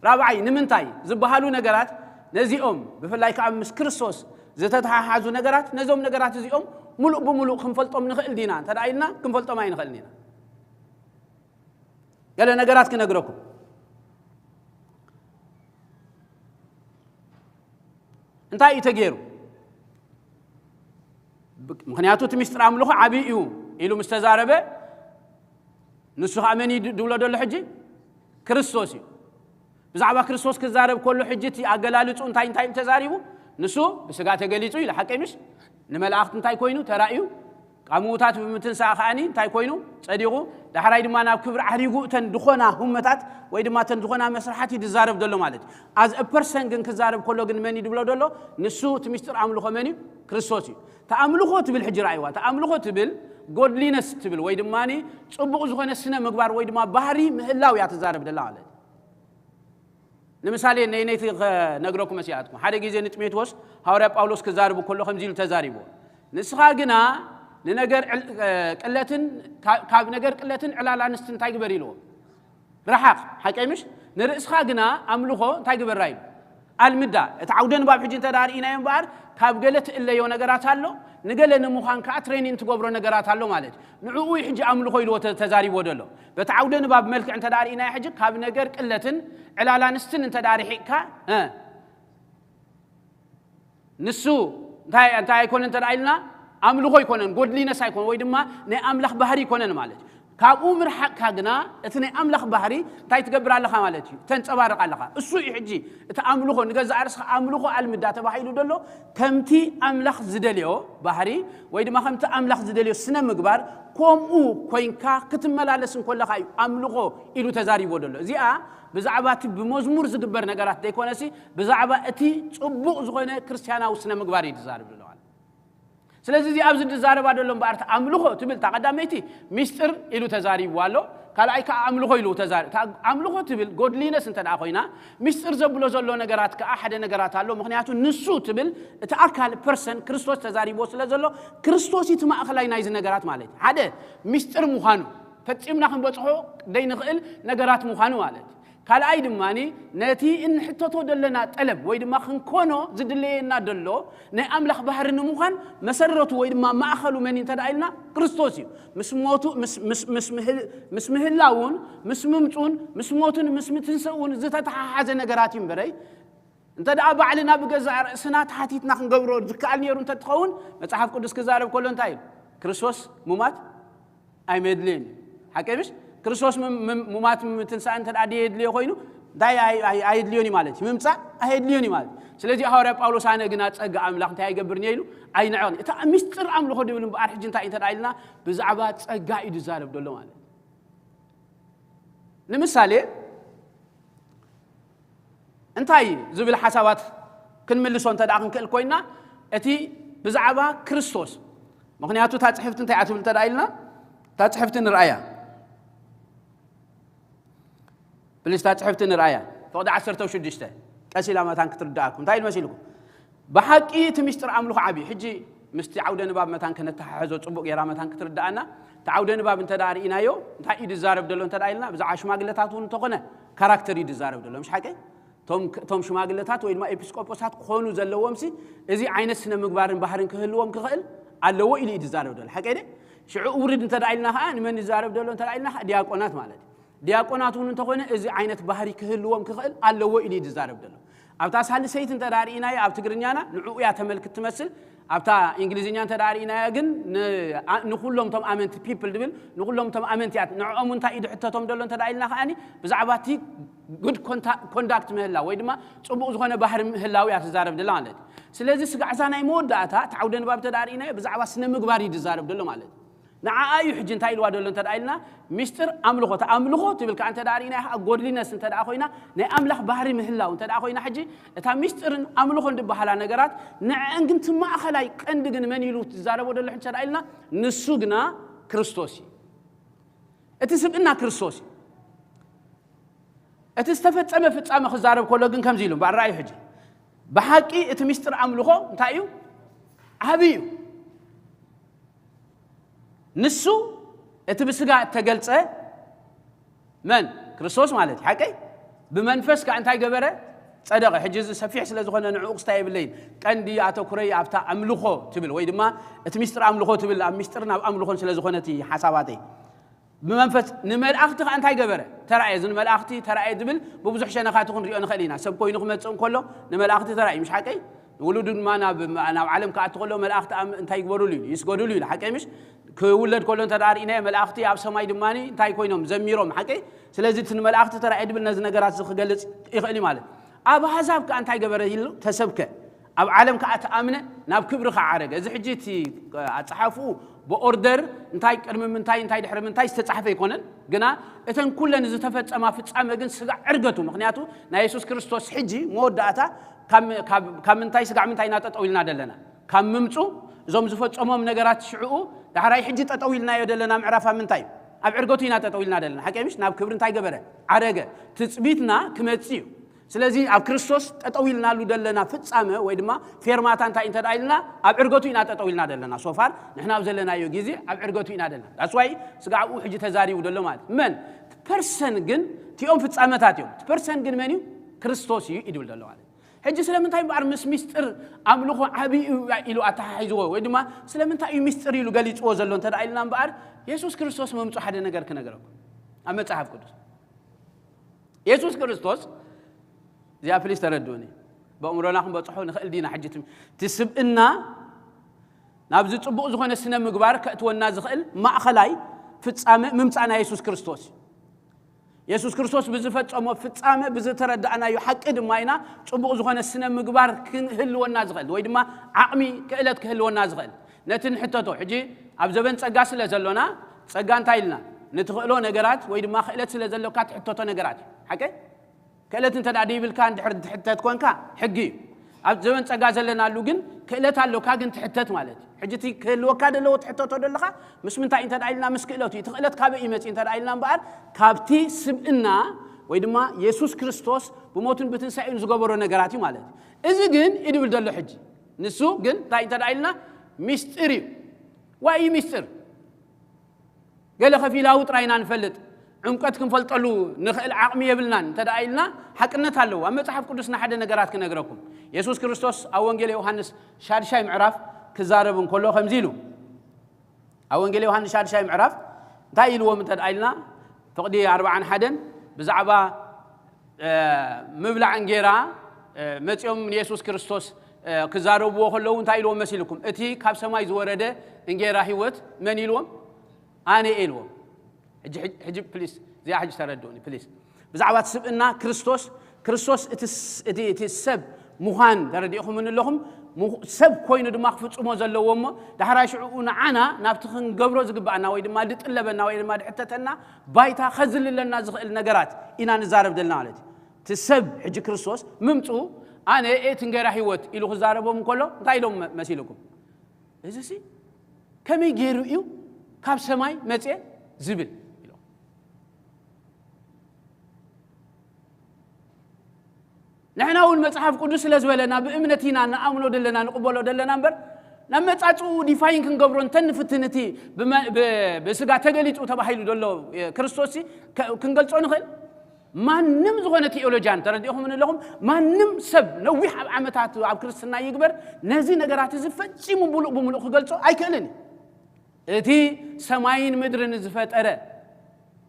ራብዓይ ንምንታይ ዝበሃሉ ነገራት ነዚኦም ብፍላይ ከዓ ምስ ክርስቶስ ዝተተሓሓዙ ነገራት ነዞም ነገራት እዚኦም ሙሉእ ብሙሉእ ክንፈልጦም ንኽእል ዲና እንተ ደኣ ኢልና ክንፈልጦም ኣይንኽእልን ኢና። ገለ ነገራት ክነግረኩም እንታይ እዩ ተገይሩ? ምክንያቱ እቲ ምስጢር ኣምልኾ ዓብዪ እዩ ኢሉ ምስ ተዛረበ ንሱ ከዓ መን እዩ ድብሎ ዘሎ ሕጂ? ክርስቶስ እዩ። ብዛዕባ ክርስቶስ ክዛረብ ከሎ ሕጂ እቲ ኣገላልፁ እንታይ እንታይ እዩ ተዛሪቡ? ንሱ ብስጋ ተገሊፁ ኢሉ ሓቀይ ምሽ ንመላእክቲ እንታይ ኮይኑ ተራእዩ? ካብ ምዉታት ብምትንሳእ ከኣኒ እንታይ ኮይኑ ጸዲቑ፣ ዳሕራይ ድማ ናብ ክብሪ ዓሪጉ። እተን ዝኾና ህመታት ወይ ድማ እተን ዝኾና መስርሓት እዩ ዝዛረብ ዘሎ ማለት እዩ። As a person ግን ክዛረብ ከሎ ግን መን እዩ ዝብሎ ዘሎ? ንሱ እቲ ምስጢር ኣምልኾ መን እዩ? ክርስቶስ እዩ። ተኣምልኾ ትብል ሕጂ ረኣይዋ። ተኣምልኾ ትብል godliness ትብል ወይ ድማ ጽቡቕ ዝኾነ ስነ ምግባር ወይ ድማ ባህሪ ምህላው እያ ትዛረብ ዘላ ማለት እዩ። ንምሳሌ ነይ ነይቲ ክነግረኩም መሲኣትኩም ሓደ ግዜ ንጢሞቴዎስ ሃዋርያ ጳውሎስ ክዛርብ ከሎ ከምዚ ኢሉ ተዛሪብዎ። ንስኻ ግና ንነገር ዕል- ቅለትን ካብ ነገር ቅለትን ዕላል ኣንስቲ እንታይ ግበር ኢልዎ? ረሓቕ። ሓቀይ ምሽ? ንርእስኻ ግና ኣምልኾ እንታይ ግበራ ኢሉ? ኣልምዳ። እቲ ዓውደ ንባብ ሕጂ እንተ ርኢናዮ እምበኣር ካብ ገለ ትእለዮ ነገራት ኣሎ፣ ንገለ ንምዃን ከዓ ትሬኒን ትገብሮ ነገራት ኣሎ ማለት እዩ። ንዕኡ እዩ ሕጂ ኣምልኾ ኢልዎ ተ- ተዛሪብዎ ዘሎ። በቲ ዓውደ ንባብ መልክዕ እንተ ርኢናዮ ሕጂ ካብ ነገር ቅለትን ዕላል ኣንስትን እንተ ርሒቕካ እ፣ ንሱ እንታይ እንታይ ኣይኮነን እንተ ኢልና ኣምልኾ ኣይኮነን፣ ጎድሊነስ ኣይኮነን ወይ ድማ ናይ ኣምላኽ ባህሪ ኣይኮነን ማለት እዩ። ካብኡ ምርሓቕካ ግና እቲ ናይ ኣምላኽ ባህሪ እንታይ ትገብር ኣለኻ ማለት እዩ? ተንጸባርቕ ኣለኻ። እሱ እዩ ሕጂ እቲ ኣምልኾ ንገዛእ ርእስኻ ኣምልኾ ኣልምዳ ተባሂሉ ዘሎ ከምቲ ኣምላኽ ዝደልዮ ባህሪ ወይ ድማ ከምቲ ኣምላኽ ዝደልዮ ስነ ምግባር ከምኡ ኮይንካ ክትመላለስ እንኮለኻ እዩ ኣምልኾ ኢሉ ተዛሪቦ ዘሎ። እዚኣ ብዛዕባ እቲ ብመዝሙር ዝግበር ነገራት ዘይኮነሲ ብዛዕባ እቲ ጽቡቕ ዝኾነ ክርስትያናዊ ስነ ምግባር እዩ ዝዛረብ ዘሎ ማለት። ስለዚ እዚ ኣብዚ ዝዛረባ ዘሎ እምበኣር እቲ ኣምልኾ ትብል እታ ቀዳመይቲ ሚስጥር ኢሉ ተዛሪብዋ ኣሎ። ካልኣይ ከዓ ኣምልኾ ኢሉ ተዛሪ እታ ኣምልኾ ትብል ጎድሊነስ እንተ ደኣ ኮይና ሚስጥር ዘብሎ ዘሎ ነገራት ከዓ ሓደ ነገራት ኣሎ። ምክንያቱ ንሱ ትብል እቲ ኣካል ፐርሰን ክርስቶስ ተዛሪብዎ ስለ ዘሎ ክርስቶስ እዩ እቲ ማእኸላይ ናይዚ ነገራት ማለት እዩ። ሓደ ሚስጥር ምዃኑ ፈጺምና ክንበጽሖ ዘይንኽእል ነገራት ምዃኑ ማለት እዩ። ካልኣይ ድማ ነቲ እንሕተቶ ዘለና ጠለብ ወይ ድማ ክንኮኖ ዝድለየና ዘሎ ናይ ኣምላኽ ባህሪ ንምዃን መሰረቱ ወይ ድማ ማእኸሉ መን እንተ ኢልና ክርስቶስ እዩ። ምስ ሞቱ ምስ- ምስ- ምስ ምህል- ምስ ምህላውን ምስ ምምፁን ምስ ሞቱን ምስ ምትንስእውን ዝተተሓሓዘ ነገራት እዩ እምበረይ እንተ ደኣ ባዕልና ብገዛእ ርእስና ተሓቲትና ክንገብሮ ዝከኣል ነይሩ እንተትኸውን መፅሓፍ ቅዱስ ክዛረብ ከሎ እንታይ እዩ? ክርስቶስ ሙማት ኣይመድልዮን እዩ። ሓቂ ምሽ? ክርስቶስ ም- ም- ሙማት ምትንሳእ እንተ ደኣ የድልዮ ኮይኑ እንታይ ኣይ- ኣይ- ኣየድልዮን እዩ ማለት እዩ። ምምፃእ ኣየድልዮን እዩ ማለት እዩ። ስለዚ ሃዋርያ ጳውሎስ ኣነ ግና ፀጋ ኣምላኽ እንታይ ኣይገብርን እየ ኢሉ ኣይንዕቕን። እታ ምስጢር ኣምልኾ ድብል እምበኣር ሕጂ እንታይ እዩ እንተ ደኣ ኢልና ብዛዕባ ፀጋ እዩ ዝዛረብ ዘሎ ማለት እዩ። ንምሳሌ እንታይ ዝብል ሓሳባት ክንምልሶ እንተ ደኣ ክንክእል ኮይና እቲ ብዛዕባ ክርስቶስ ምክንያቱ እታ ፅሕፍቲ እንታይ እያ ትብል እንተ ደኣ ኢልና እታ ፅሕፍቲ ንርኣያ ፕሊስ እታ ፅሕፍቲ ንርኣያ ፍቕዲ ዓሰርተ ሽዱሽተ ቀስ ኢላ መታን ክትርድኣኩም እንታይ ኢሉ መሲልኩም ብሓቂ እቲ ምስጢር ኣምልኾ ዓብዩ ሕጂ ምስቲ ዓውደ ንባብ መታን ከነተሓሕዞ ፅቡቅ ጌራ መታን ክትርድኣና እቲ ዓውደ ንባብ እንተ ደኣ ርኢናዮ እንታይ እዩ ዝዛረብ ዘሎ እንተ ደኣ ኢልና ብዛዕባ ሽማግለታት እውን እንተኾነ ካራክተር እዩ ዝዛረብ ዘሎ ምሽ ሓቀይ እቶም ሽማግለታት ወይ ድማ ኤፒስቆጶሳት ክኾኑ ዘለዎም ሲ እዚ ዓይነት ስነ ምግባርን ባህርን ክህልዎም ክኽእል ኣለዎ ኢሉ እዩ ዝዛረብ ዘሎ ሓቀይ ደ ሽዑ ውርድ እንተ ደኣ ኢልና ከዓ ንመን ይዛረብ ዘሎ እንተ ደኣ ኢልና ከዓ ዲያቆናት ማለት እዩ ዲያቆናት እውን እንተኾነ እዚ ዓይነት ባህሪ ክህልዎም ክኽእል ኣለዎ ኢሉ እዩ ዝዛረብ ዘሎ ኣብታ ሳልሰይቲ እንተ ደኣ ርኢናዮ ኣብ ትግርኛና ንዕኡ እያ ተመልክት ትመስል ኣብታ እንግሊዝኛ እንተ ደኣ ርኢናያ ግን ንኩሎም ቶም ኣመንቲ ፒፕል ድብል ንኩሎም ቶም ኣመንቲ እያ ንዕኦም እንታይ እዩ ድሕተቶም ደሎ እንተ ደኣ ኢልና ከኣኒ ብዛዕባ እቲ ጉድ ኮንዳክት ምህላው ወይ ድማ ፅቡቕ ዝኾነ ባህሪ ምህላው እያ ትዛረብ ደላ ማለት እዩ ስለዚ ስጋዕ እዛ ናይ መወዳእታ እቲ ዓውደ ንባብ እንተ ደኣ ርኢናዮ ብዛዕባ ስነ ምግባር እዩ ዝዛረብ ደሎ ማለት እዩ ንዓኣ እዩ ሕጂ እንታይ ኢልዋ ደሎ እንተ ደኣ ኢልና ሚስጥር ኣምልኾ እቲ ኣምልኾ ትብል ከዓ እንተ ደኣ ርኢናያ ከዓ ጎድሊነስ እንተ ደኣ ኮይና ናይ ኣምላኽ ባህሪ ምህላው እንተ ደኣ ኮይና ሕጂ እታ ሚስጥርን ኣምልኾን ዝበሃላ ነገራት ንዐን ግን እቲ ማእኸላይ ቀንዲ ግን መን ኢሉ ትዛረቦ ደሎ ሕጂ እንተ ደኣ ኢልና ንሱ ግና ክርስቶስ እዩ እቲ ስብእና ክርስቶስ እዩ እቲ ዝተፈጸመ ፍጻመ ክዛረብ ከሎ ግን ከምዚ ኢሉ እምበኣር ረኣዩ ሕጂ ብሓቂ እቲ ሚስጥር ኣምልኾ እንታይ እዩ ዓብዪ እዩ ንሱ እቲ ብስጋ እተገልጸ መን ክርስቶስ ማለት እዩ ሓቀይ ብመንፈስ ከዓ እንታይ ገበረ ጸደቐ ሕጂ እዚ ሰፊሕ ስለ ዝኾነ ንዕኡ ክስታ የብለይን ቀንዲ ኣተኩረይ ኣብታ ኣምልኾ ትብል ወይ ድማ እቲ ሚስጥር ኣምልኾ ትብል ኣብ ሚስጥርን ኣብ ኣምልኾን ስለ ዝኾነ እቲ ሓሳባተይ ብመንፈስ ንመልኣኽቲ ከዓ እንታይ ገበረ ተራእየ እዚ ንመልኣኽቲ ተራእየ ዝብል ብብዙሕ ሸነኻት ክንሪኦ ንኽእል ኢና ሰብ ኮይኑ ክመፅእ እንከሎ ንመልኣኽቲ ተራእዩ ምሽ ሓቀይ ንውሉዱ ድማ ናብ ናብ ዓለም ክኣቲ ከሎ መላእኽቲ እንታይ ይግበሩሉ እዩ ይስገዱሉ እዩ ሓቀይ ምሽ ክውለድ ከሎ እንተ ርኢናዮ መላእኽቲ ኣብ ሰማይ ድማ እንታይ ኮይኖም ዘሚሮም ሓቀይ ስለዚ እቲ ንመላእኽቲ ተራእየ ድብል ነዚ ነገራት እዚ ክገልፅ ይኽእል እዩ ማለት ኣብ ኣህዛብ ከዓ እንታይ ገበረ ኢሉ ተሰብከ ኣብ ዓለም ከኣ ተኣምነ፣ ናብ ክብሪ ከዓረገ። እዚ ሕጂ እቲ ኣጸሓፍኡ ብኦርደር እንታይ ቅድሚ ምንታይ እንታይ ድሕሪ ምንታይ ዝተጻሕፈ ኣይኮነን። ግና እተን ኩለን ዝተፈጸማ ፍጻመ ግን ስጋዕ ዕርገቱ። ምኽንያቱ ናይ የሱስ ክርስቶስ ሕጂ መወዳእታ ካብ ምንታይ ስጋዕ ምንታይ ኢና ጠጠው ኢልና ደለና? ካብ ምምጹ እዞም ዝፈጸሞም ነገራት ሽዕኡ ዳሕራይ ሕጂ ጠጠው ኢልናዮ ደለና ምዕራፍ ኣብ ምንታይ? ኣብ ዕርገቱ ኢና ጠጠው ኢልና ደለና። ሓቂ ምሽ? ናብ ክብሪ እንታይ ገበረ? ዓረገ። ትጽቢትና ክመጽእ እዩ። ስለዚ ኣብ ክርስቶስ ጠጠው ኢልናሉ ደለና ፍጻመ ወይ ድማ ፌርማታ እንታይ እንተ ኢልና ኣብ ዕርገቱ ኢና ጠጠው ኢልና ደለና። ሶፋር ንሕና ኣብ ዘለናዮ ግዜ ኣብ ዕርገቱ ኢና ደለና። ዳስዋይ ስጋዕኡ ሕጂ ተዛሪቡ ደሎ ማለት መን ፐርሰን ግን ቲኦም ፍጻመታት እዮም። ፐርሰን ግን መን እዩ? ክርስቶስ እዩ ይድብል ደሎ ማለት። ሕጂ ስለምንታይ እምበኣር ምስ ሚስጥር ኣምልኾ ዓብዪ እዩ ኢሉ ኣተሓሒዝዎ ወይ ድማ ስለምንታይ እዩ ሚስጥር ኢሉ ገሊፅዎ ዘሎ እንተ ኢልና እምበኣር የሱስ ክርስቶስ መምፁ ሓደ ነገር ክነገረኩም ኣብ መፅሓፍ ቅዱስ የሱስ ክርስቶስ እዚኣ ፕሊስ ተረድኡኒ። ብእምሮና ክንበፅሖ ንኽእል ዲና? ሕጂ እቲ ስብእና ናብዚ ፅቡቕ ዝኾነ ስነ ምግባር ከእትወና ዝኽእል ማእኸላይ ፍፃመ ምምፃእ ናይ የሱስ ክርስቶስ እዩ። የሱስ ክርስቶስ ብዝፈፀሞ ፍፃመ ብዝተረዳእናዮ ሓቂ ድማ ኢና ፅቡቕ ዝኾነ ስነ ምግባር ክህልወና ዝኽእል ወይ ድማ ዓቕሚ ክእለት ክህልወና ዝኽእል ነቲ ንሕተቶ። ሕጂ ኣብ ዘበን ፀጋ ስለ ዘሎና ፀጋ እንታይ ኢልና ንትኽእሎ ነገራት ወይ ድማ ክእለት ስለ ዘሎካ ትሕተቶ ነገራት እዩ። ሓቂ ክእለት እንተ ደኣ ደይብልካ እንድሕር ትሕተት ኮንካ ሕጊ እዩ። ኣብ ዘበን ጸጋ ዘለናሉ ግን ክእለት ኣሎካ ግን ትሕተት ማለት እዩ። ሕጂ እቲ ክህልወካ ደለዎ ትሕተቶ ደለኻ ምስ ምንታይ እንተ ደኣ ኢልና ምስ ክእለቱ እዩ። እቲ ክእለት ካበይ እዩ መጺኡ እንተ ደኣ ኢልና እምበኣር ካብቲ ስብእና ወይ ድማ የሱስ ክርስቶስ ብሞቱን ብትንሳኤኡን ዝገበሮ ነገራት እዩ ማለት እዩ። እዚ ግን ይድብል ዘሎ ሕጂ ንሱ ግን እንታይ እንተ ደኣ ኢልና ሚስጥር እዩ። ዋይ እዩ ሚስጥር ገለ ከፊላዊ ጥራይ ኢና ንፈልጥ። ዕምቀት ክንፈልጠሉ ንኽእል ዓቕሚ የብልናን እንተ ደኣ ኢልና ሓቅነት ኣለዎ። ኣብ መጽሓፍ ቅዱስ ንሓደ ነገራት ክነግረኩም። የሱስ ክርስቶስ ኣብ ወንጌል ዮሃንስ ሻድሻይ ምዕራፍ ክዛረብ እንከሎ ከምዚ ኢሉ ኣብ ወንጌል ዮሃንስ ሻድሻይ ምዕራፍ እንታይ ኢልዎም እንተ ደኣ ኢልና ፍቕዲ ኣርባዓን ሓደን ብዛዕባ ምብላዕ እንጌራ መጺኦም ንየሱስ ክርስቶስ ክዛረብዎ ከለዉ እንታይ ኢልዎም መሲልኩም? እቲ ካብ ሰማይ ዝወረደ እንጌራ ህይወት መን ኢልዎም? ኣነ እየ ኢልዎም። ሕጂ ፕሊስ እዚኣ ሕጂ ተረድኡኒ ፕሊስ። ብዛዕባ እቲ ስብእና ክርስቶስ ክርስቶስ እቲ ሰብ ምዃን ተረዲእኹምኒ ኣለኹም። ሰብ ኮይኑ ድማ ክፍጽሞ ዘለዎ እሞ ዳሕራይ ሽዕኡ ንዓና ናብቲ ክንገብሮ ዝግባኣና ወይ ድማ ድጥለበና ወይ ድማ ድሕተተና ባይታ ከዝልለና ዝኽእል ነገራት ኢና ንዛረብ ዘለና ማለት እዩ። እቲ ሰብ ሕጂ ክርስቶስ ምምፅኡ ኣነ እየ እቲ እንጌራ ህይወት ኢሉ ክዛረቦም እንከሎ እንታይ ኢሎም መሲልኩም? እዚ ሲ ከመይ ገይሩ እዩ ካብ ሰማይ መፅኤ ዝብል ኢሎም። ንሕና እውን መፅሓፍ ቅዱስ ስለ ዝበለና ብእምነት ኢና ንኣምኖ ዘለና ንቕበሎ ዘለና እምበር ናብ መፃፅኡ ዲፋይን ክንገብሮ እንተንፍትን እቲ ብስጋ ተገሊፁ ተባሂሉ ዘሎ ክርስቶስ ክንገልፆ ንኽእል። ማንም ዝኾነ ቴኦሎጂያን ተረዲእኹም ኣለኹም። ማንም ሰብ ነዊሕ ኣብ ዓመታት ኣብ ክርስትና ይግበር ነዚ ነገራት እዚ ፈጺሙ ሙሉእ ብሙሉእ ክገልጾ ኣይክእልን። እቲ ሰማይን ምድርን ዝፈጠረ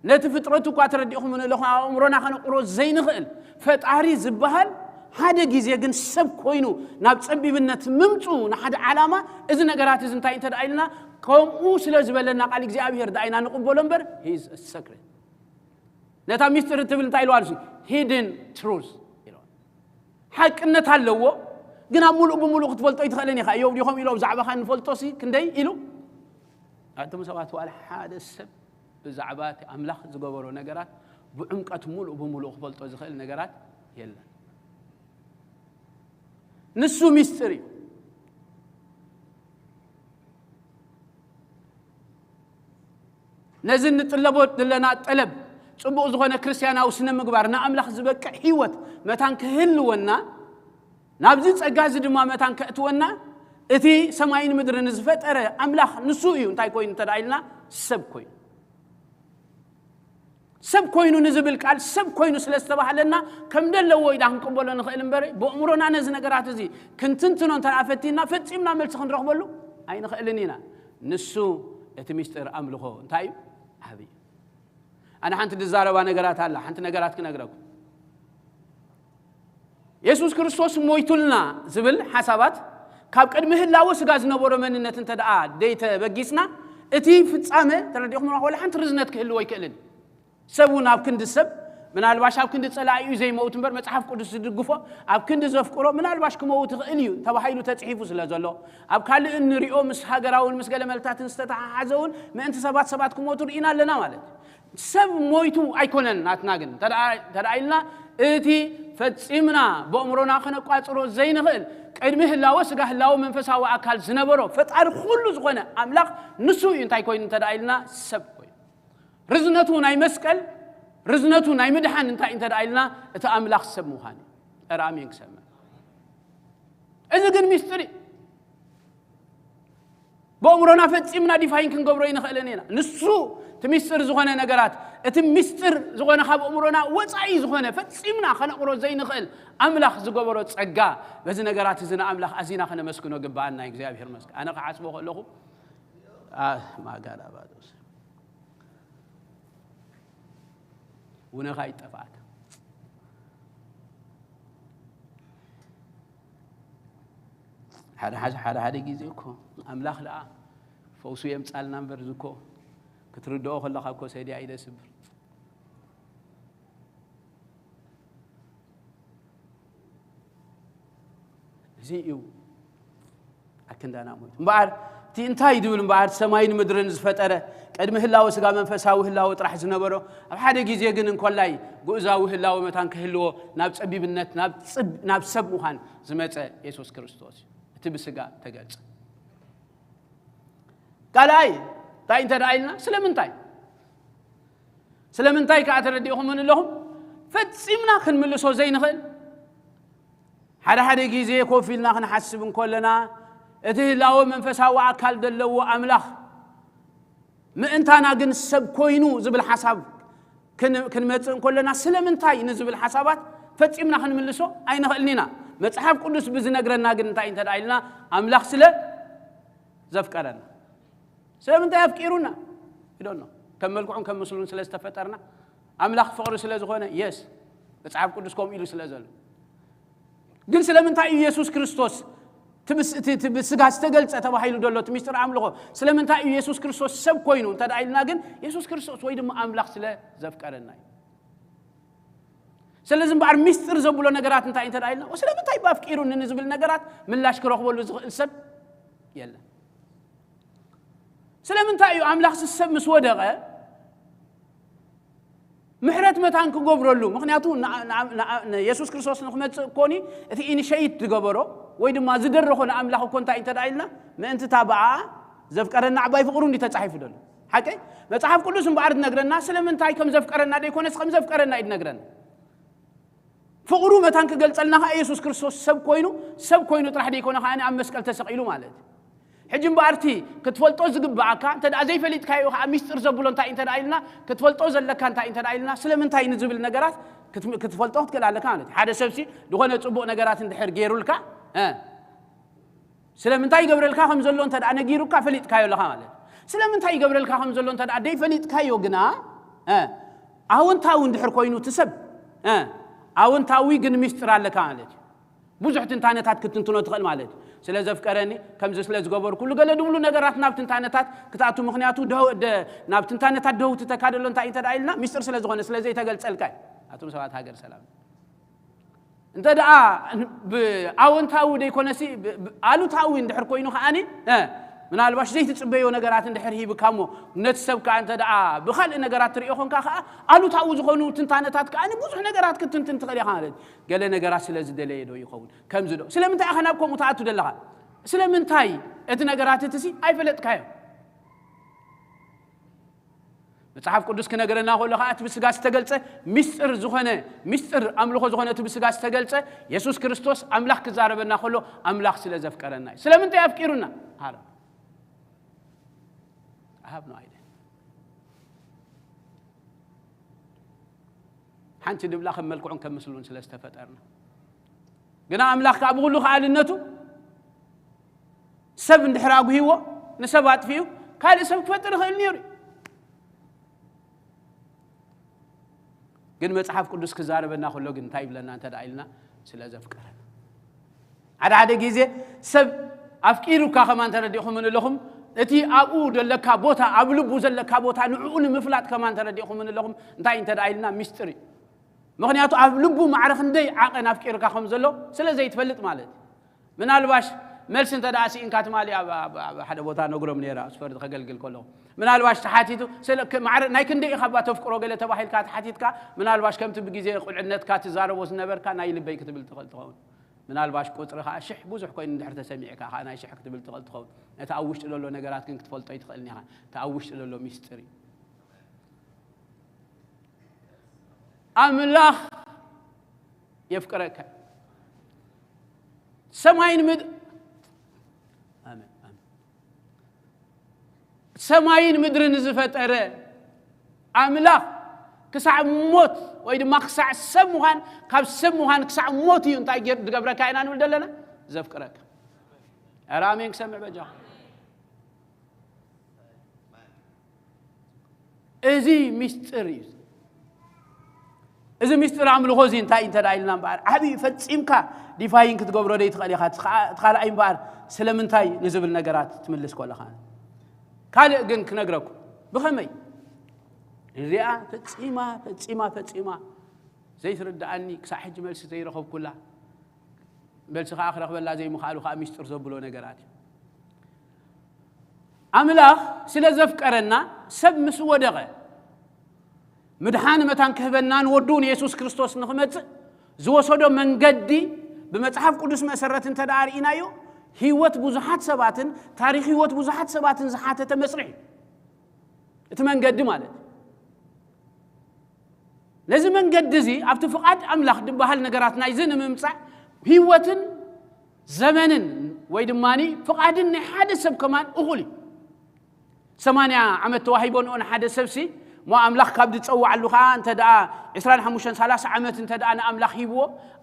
ነቲ ፍጥረቱ እኳ ተረዲእኹም ኣለኹም ኣእምሮና ከነቁሮ ዘይንኽእል ፈጣሪ ዝበሃል ሓደ ግዜ ግን ሰብ ኮይኑ ናብ ጸቢብነት ምምፁ ንሓደ ዓላማ እዚ ነገራት እዚ እንታይ እንተ ደኣ ኢልና ከምኡ ስለ ዝበለና ቃል እግዚኣብሔር ደኣ ኢና ንቕበሎ እምበር ሂዝ ሰክሬት ነታ ሚስጥር እትብል እንታይ ኢልዋ ንሱ? ሂድን ትሩዝ ኢልዋ። ሓቅነት ኣለዎ፣ ግን ኣብ ሙሉእ ብሙሉእ ክትፈልጦ ኣይትኽእልን ኢኻ። እዮብ ዲኹም ኢሎም ብዛዕባኻ ንፈልጦ ሲ ክንደይ ኢሉ? ኣቶም ሰባት ዋላ ሓደ ሰብ ብዛዕባ እቲ ኣምላኽ ዝገበሮ ነገራት ብዕምቀት ሙሉእ ብሙሉእ ክፈልጦ ዝኽእል ነገራት የለን። ንሱ ሚስጥር እዩ። ነዚ እንጥለቦ ዘለና ጠለብ ጽቡቕ ዝኾነ ክርስትያናዊ ስነ ምግባር ንኣምላኽ ዝበቅዕ ህይወት መታን ክህልወና ናብዚ ጸጋ እዚ ድማ መታን ከእትወና እቲ ሰማይን ምድርን ዝፈጠረ ኣምላኽ ንሱ እዩ እንታይ ኮይኑ እንተ ኢልና ሰብ ኮይኑ ሰብ ኮይኑ ንዝብል ቃል ሰብ ኮይኑ ስለ ዝተባህለና ከም ደለዎ ኢዳ ክንቅበሎ ንኽእል እምበር ብእምሮና ነዚ ነገራት እዚ ክንትንትኖ እንተ ፈቲና ፈጺምና መልሲ ክንረኽበሉ ኣይንኽእልን ኢና። ንሱ እቲ ሚስጥር ኣምልኾ እንታይ እዩ? ዓብዪ እዩ። ኣነ ሓንቲ ዝዛረባ ነገራት ኣላ፣ ሓንቲ ነገራት ክነግረኩም። የሱስ ክርስቶስ ሞይቱልና ዝብል ሓሳባት ካብ ቅድሚ ህላወ ስጋ ዝነበሮ መንነት እንተ ደኣ ደይተበጊስና እቲ ፍጻመ ተረዲኹም ወላ ሓንቲ ርዝነት ክህልዎ ኣይክእልን። ሰብ እውን ኣብ ክንዲ ሰብ ምናልባሽ ኣብ ክንዲ ጸላኢኡ ዘይመውት እምበር፣ መጽሓፍ ቅዱስ ዝድግፎ፣ ኣብ ክንዲ ዘፍቅሮ ምናልባሽ ክመውት ይኽእል እዩ ተባሂሉ ተጽሒፉ ስለ ዘሎ፣ ኣብ ካልእ እንሪኦ ምስ ሃገራውን ምስ ገለ መልታትን ዝተተሓሓዘ እውን ምእንቲ ሰባት ሰባት ክሞቱ ርኢና ኣለና ማለት እዩ። ሰብ ሞይቱ ኣይኮነን ናትና ግን፣ እንተ ደኣ ኢልና እቲ ፈጺምና ብእምሮና ከነቋጽሮ ዘይንኽእል፣ ቅድሚ ህላወ ስጋ ህላወ መንፈሳዊ ኣካል ዝነበሮ ፈጣሪ ኩሉ ዝኾነ ኣምላኽ ንሱ እዩ እንታይ ኮይኑ እንተ ደኣ ኢልና ሰብ ኮይኑ። ርዝነቱ ናይ መስቀል፣ ርዝነቱ ናይ ምድሓን እንታይ እንተ ደኣ ኢልና እቲ ኣምላኽ ሰብ ምዃን እዩ። ኧረ ኣሜን ክሰምዕ። እዚ ግን ሚስጥር እዩ። ብእምሮና ፈጺምና ዲፋይን ክንገብሮ ይንኽእልን ኢና። ንሱ እቲ ሚስጥር ዝኾነ ነገራት፣ እቲ ሚስጥር ዝኾነ ካብ እምሮና ወጻኢ ዝኾነ ፈጺምና ከነቕሮ ዘይንኽእል ኣምላኽ ዝገበሮ ጸጋ፣ በዚ ነገራት እዚ ንኣምላኽ ኣዚና ከነመስግኖ ግባኣና። እግዚኣብሔር መስገን። ኣነ ክሓስቦ ከለኹ፣ ኣ፣ ማጋዳ ባዶስ። ውነኻ ይጠፍኣካ። ሓደ ሓደ ሓደ ሓደ ግዜ እኮ ኣምላኽ ደኣ ፈውሱ የምጻልና እምበር፣ እዚ እኮ ክትርድኦ ከለኻ እኮ ሰድያ እዩ ደስ ዝብል። እዚ እዩ ኣክንዳና ሞይቱ። እምበኣር እቲ እንታይ ድብል እምበኣር ሰማይን ምድርን ዝፈጠረ፣ ቅድሚ ህላወ ስጋ መንፈሳዊ ህላወ ጥራሕ ዝነበሮ፣ ኣብ ሓደ ግዜ ግን እንኮላይ ግኡዛዊ ህላወ መታን ክህልዎ ናብ ጸቢብነት፣ ናብ ጽብ-፣ ናብ ሰብ ምዃን ዝመጸ የሱስ ክርስቶስ እዩ። እቲ ብስጋ ተገልጸ። ካልኣይ እንታይ እንተ ደኣ ኢልና፣ ስለምንታይ? ስለምንታይ ከኣ ተረዲእኹምኒ ኣለኹም? ፈጺምና ክንምልሶ ዘይንኽእል፣ ሓደ ሓደ ግዜ ኮፍ ኢልና ክንሓስብ እንከለና፣ እቲ ህላወ መንፈሳዊ ኣካል ዘለዎ ኣምላኽ ምእንታና ግን ሰብ ኮይኑ ዝብል ሓሳብ ክን-፣ ክንመጽእ እንከለና፣ ስለምንታይ ንዝብል ሓሳባት ፈጺምና ክንምልሶ ኣይንኽእልን ኢና። መጽሓፍ ቅዱስ ብዝነግረና ግን እንታይ እንተ ደኣ ኢልና፣ ኣምላኽ ስለ ዘፍቀረና። ስለምንታይ ኣፍቂሩና? I don't know። ከም መልክዑን ከም ምስሉን ስለ ዝተፈጠርና፣ ኣምላኽ ፍቕሪ ስለ ዝኾነ፣ የስ፣ መጽሓፍ ቅዱስ ከምኡ ኢሉ ስለ ዘሎ። ግን ስለምንታይ እዩ የሱስ ክርስቶስ እቲ ብስ-፣ እቲ፣ እቲ ብስጋ ዝተገልጸ ተባሂሉ ዘሎ እቲ ሚስጥር ኣምልኾ? ስለምንታይ እዩ የሱስ ክርስቶስ ሰብ ኮይኑ እንተ ደኣ ኢልና ግን፣ የሱስ ክርስቶስ ወይ ድማ ኣምላኽ ስለ ዘፍቀረና እዩ። ስለዚ እምበኣር ሚስጥር ዘብሎ ነገራት እንታይ እንተ ደኣ ኢልና፣ ስለምንታይ እዩ ኣፍቂሩኒ ንዝብል ነገራት ምላሽ ክረኽበሉ ዝኽእል ሰብ የለን። ስለምንታይ እዩ ኣምላኽሲ ሰብ ምስ ወደቐ ምሕረት መታን ክገብረሉ? ምኽንያቱ ንኣ-፣ ንኣ-፣ ንኣ-፣ ንየሱስ ክርስቶስ ንክመጽእ እኮኒ እቲ ኢኒሸይት ዝገበሮ ወይ ድማ ዝደረኾ ንኣምላኽ እኮ እንታይ እንተ ደኣ ኢልና፣ ምእንቲ እታ ብኣ ዘፍቀረና ዓባይ ፍቕሩ እንዲ ተጻሒፉ ዘሎ። ሓቀይ? መጽሓፍ ቅዱስ እምበኣር ዝነግረና ስለምንታይ ከም ዘፍቀረና ደይኮነስ ከም ዘፍቀረና እዩ ዝነግረና። ፍቕሩ መታን ክገልጸልና ከኣ የሱስ ክርስቶስ ሰብ ኮይኑ፣ ሰብ ኮይኑ ጥራሕ ደይኮነ ከኣ ኣብ መስቀል ተሰቒሉ ማለት እዩ። ሕጂ እምበኣር እቲ ክትፈልጦ ዝግብኣካ፣ እንተ ደኣ ዘይፈሊጥካዮ ከኣ ሚስጥር ዘብሎ እንታይ እንተ ደኣ ኢልና፣ ክትፈልጦ ዘለካ እንታይ እንተ ደኣ ኢልና፣ ስለምንታይ ንዝብል ነገራት ክት-፣ ክትፈልጦ ክትክእል ኣለካ ማለት እዩ። ሓደ ሰብሲ ዝኾነ ጽቡቕ ነገራት እንድሕር ገይሩልካ፣ እ፣ ስለምንታይ ይገብረልካ ከም ዘሎ እንተ ደኣ ነጊሩካ፣ ፈሊጥካዮ ኣለኻ ማለት እዩ። ስለምንታይ ይገብረልካ ከም ዘሎ እንተ ደኣ ደይፈሊጥካዮ ግና፣ እ፣ ኣወንታዊ እንድሕር ኮይኑ እቲ ሰብ፣ እ፣ ኣወንታዊ ግን ሚስጥር ኣለካ ማለት እዩ። ብዙሕ ትንታነታት ክትንትኖ ትኽእል ማለት እዩ። ስለ ዘፍቀረኒ፣ ከምዚ ስለ ዝገበርኩሉ፣ ገለ ድብሉ ነገራት ናብ ትንታነታት ክትኣቱ፣ ምኽንያቱ ደው-፣ ደ-፣ ናብ ትንታነታት ደው ትተካ ደሎ እንታይ እንተ ደኣ ኢልና፣ ሚስጥር ስለ ዝኾነ፣ ስለ ዘይተገልጸልካ እዩ። ኣቱም ሰባት ሃገር ሰላም። እንተ ደኣ ብኣወንታዊ ደይኮነሲ፣ ብ-፣ ብ-፣ ኣሉታዊ እንድሕር ኮይኑ ከኣኒ፣ እ፣ ምናልባሽ ዘይትጽበዮ ነገራት እንድሕር ሂብካ እሞ፣ ነቲ ሰብ ከኣ እንተ ደኣ ብኻልእ ነገራት ትርእዮ ኾንካ ከኣ፣ ኣሉታዊ ዝኾኑ ትንታነታት ከኣኒ ብዙሕ ነገራት ክትንትን ትኽእል ኢኻ ማለት እዩ። ገለ ነገራት ስለ ዝደለየ ዶ ይኸውን? ከምዚ ዶ? ስለምንታይ ኢኻ ናብ ከምኡ ትኣቱ ዘለኻ? ስለምንታይ እቲ ነገራት እትሲ ኣይፈለጥካዮ? መጽሓፍ ቅዱስ ክነገረና ከሎ ከኣ እቲ ብስጋ ዝተገልጸ ሚስጥር ዝኾነ፣ ሚስጥር ኣምልኾ ዝኾነ እቲ ብስጋ ዝተገልጸ የሱስ ክርስቶስ ኣምላኽ ክዛረበና ከሎ ኣምላኽ ስለ ዘፍቀረና እዩ። ስለምንታይ ኣፍቂሩና? ኣረ። I have no idea። ሓንቲ ድብላ ከም መልክዑን ከም ምስሉን ስለ ዝተፈጠርና። ግና ኣምላኽ ከኣ ብኹሉ ከኣልነቱ ሰብ እንድሕር ኣጉሂዎ፣ ንሰብ ኣጥፊኡ፣ ካልእ ሰብ ክፈጥር ይኽእል ነይሩ እዩ። ግን መጽሓፍ ቅዱስ ክዛረበና ከሎ ግን እንታይ ይብለና እንተ ደኣ ኢልና፣ ስለ ዘፍቀረና። ሓደ ሓደ ግዜ ሰብ ኣፍቂሩካ ከማን ተረዲእኹምን ኣለኹም፣ እቲ ኣብኡ ዘለካ ቦታ፣ ኣብ ልቡ ዘለካ ቦታ፣ ንዕኡ ንምፍላጥ ከማን ተረዲእኹምን ኣለኹም፣ እንታይ እንተ ደኣ ኢልና፣ ሚስጥር እዩ። ምኽንያቱ ኣብ ልቡ ማዕረ ክንደይ ዓቐን ኣፍቂርካ ከም ዘሎ ስለ ዘይትፈልጥ ማለት እዩ። ምናልባሽ መልሲ እንተ ደኣ ስኢንካ ትማሊ ኣብ ኣብ- ኣብ ሓደ ቦታ ነግሮም ነይራ፣ ኣስፈርዲ ከገልግል ከለኹ። ምናልባሽ ተሓቲቱ ስለ ክ- ማዕረ ናይ ክንደይ ኢኻ እባ ተፍቅሮ ገለ ተባሂልካ ተሓቲትካ፣ ምናልባሽ ከምቲ ብግዜ ቁልዕነትካ ትዛረቦ ዝነበርካ ናይ ልበይ ክትብል ትኽእል ትኸውን። ምናልባሽ ቁጽሪ ከኣ ሽሕ ብዙሕ ኮይኑ እንድሕር ተሰሚዕካ ከኣ ናይ ሽሕ ክትብል ትኽእል ትኸውን። ነቲ ኣብ ውሽጢ ዘሎ ነገራት ግን ክትፈልጦ ኣይትኽእልን ኢኻ። እቲ ኣብ ውሽጢ ዘሎ ሚስጥር እዩ። ኣምላኽ የፍቅረካ። ሰማይን ምድ ኣሜን፣ ኣሜን። ሰማይን ምድርን ዝፈጠረ ኣምላኽ ክሳዕ ሞት ወይ ድማ ክሳዕ ሰብ ምዃን፣ ካብ ሰብ ምዃን ክሳዕ ሞት እዩ እንታይ ገይሩ ዝገብረካ ኢና ንብል ዘለና? ዘፍቅረካ። ኧረ ኣሜን ክሰምዕ በጃኹም። እዚ ሚስጥር እዩ። እዚ ሚስጥር ኣምልኾ እዚ እንታይ እንተ ደኣ ኢልና እምበኣር፣ ዓብዪ ፈጺምካ ዲፋይን ክትገብሮ ደይትኽእል ኢኻ። እቲ ኸኣ-፣ እቲ ካልኣይ እምበኣር ስለምንታይ ንዝብል ነገራት ትምልስ ከለኻ። ካልእ ግን ክነግረኩም። ብኸመይ? እዚኣ ፈጺማ፣ ፈጺማ፣ ፈጺማ ዘይትርድኣኒ፣ ክሳዕ ሕጂ መልሲ ዘይረኸብኩላ፣ መልሲ ከኣ ክረኽበላ ዘይምኽኣሉ ከኣ ሚስጥር ዘብሎ ነገራት እዩ። ኣምላኽ ስለ ዘፍቀረና ሰብ ምስ ወደቐ ምድሓን መታን ክህበና ንወዱ ንየሱስ ክርስቶስ ንኽመጽእ ዝወሰዶ መንገዲ ብመጽሓፍ ቅዱስ መሰረት እንተ ደኣ ርኢናዮ፣ ህይወት ብዙሓት ሰባትን ታሪኽ ህይወት ብዙሓት ሰባትን ዝሓተተ መስርሕ እዩ። እቲ መንገዲ ማለት እዩ። ነዚ መንገዲ እዚ ኣብቲ ፍቓድ ኣምላኽ ዝበሃል ነገራት ናይዚ ንምምጻእ ህይወትን ዘመንን ወይ ድማ ፍቓድን ናይ ሓደ ሰብ ከማን እኹል እዩ። ሰማንያ ዓመት ተዋሂቦ ንኦ ንሓደ ሰብሲ እሞ ኣምላኽ ካብ ዝጸዋዓሉ ኸዓ እንተ ደኣ ዕስራን ሓሙሽተን ሰላሳ ዓመት እንተ ደኣ ንኣምላኽ ሂብዎ፣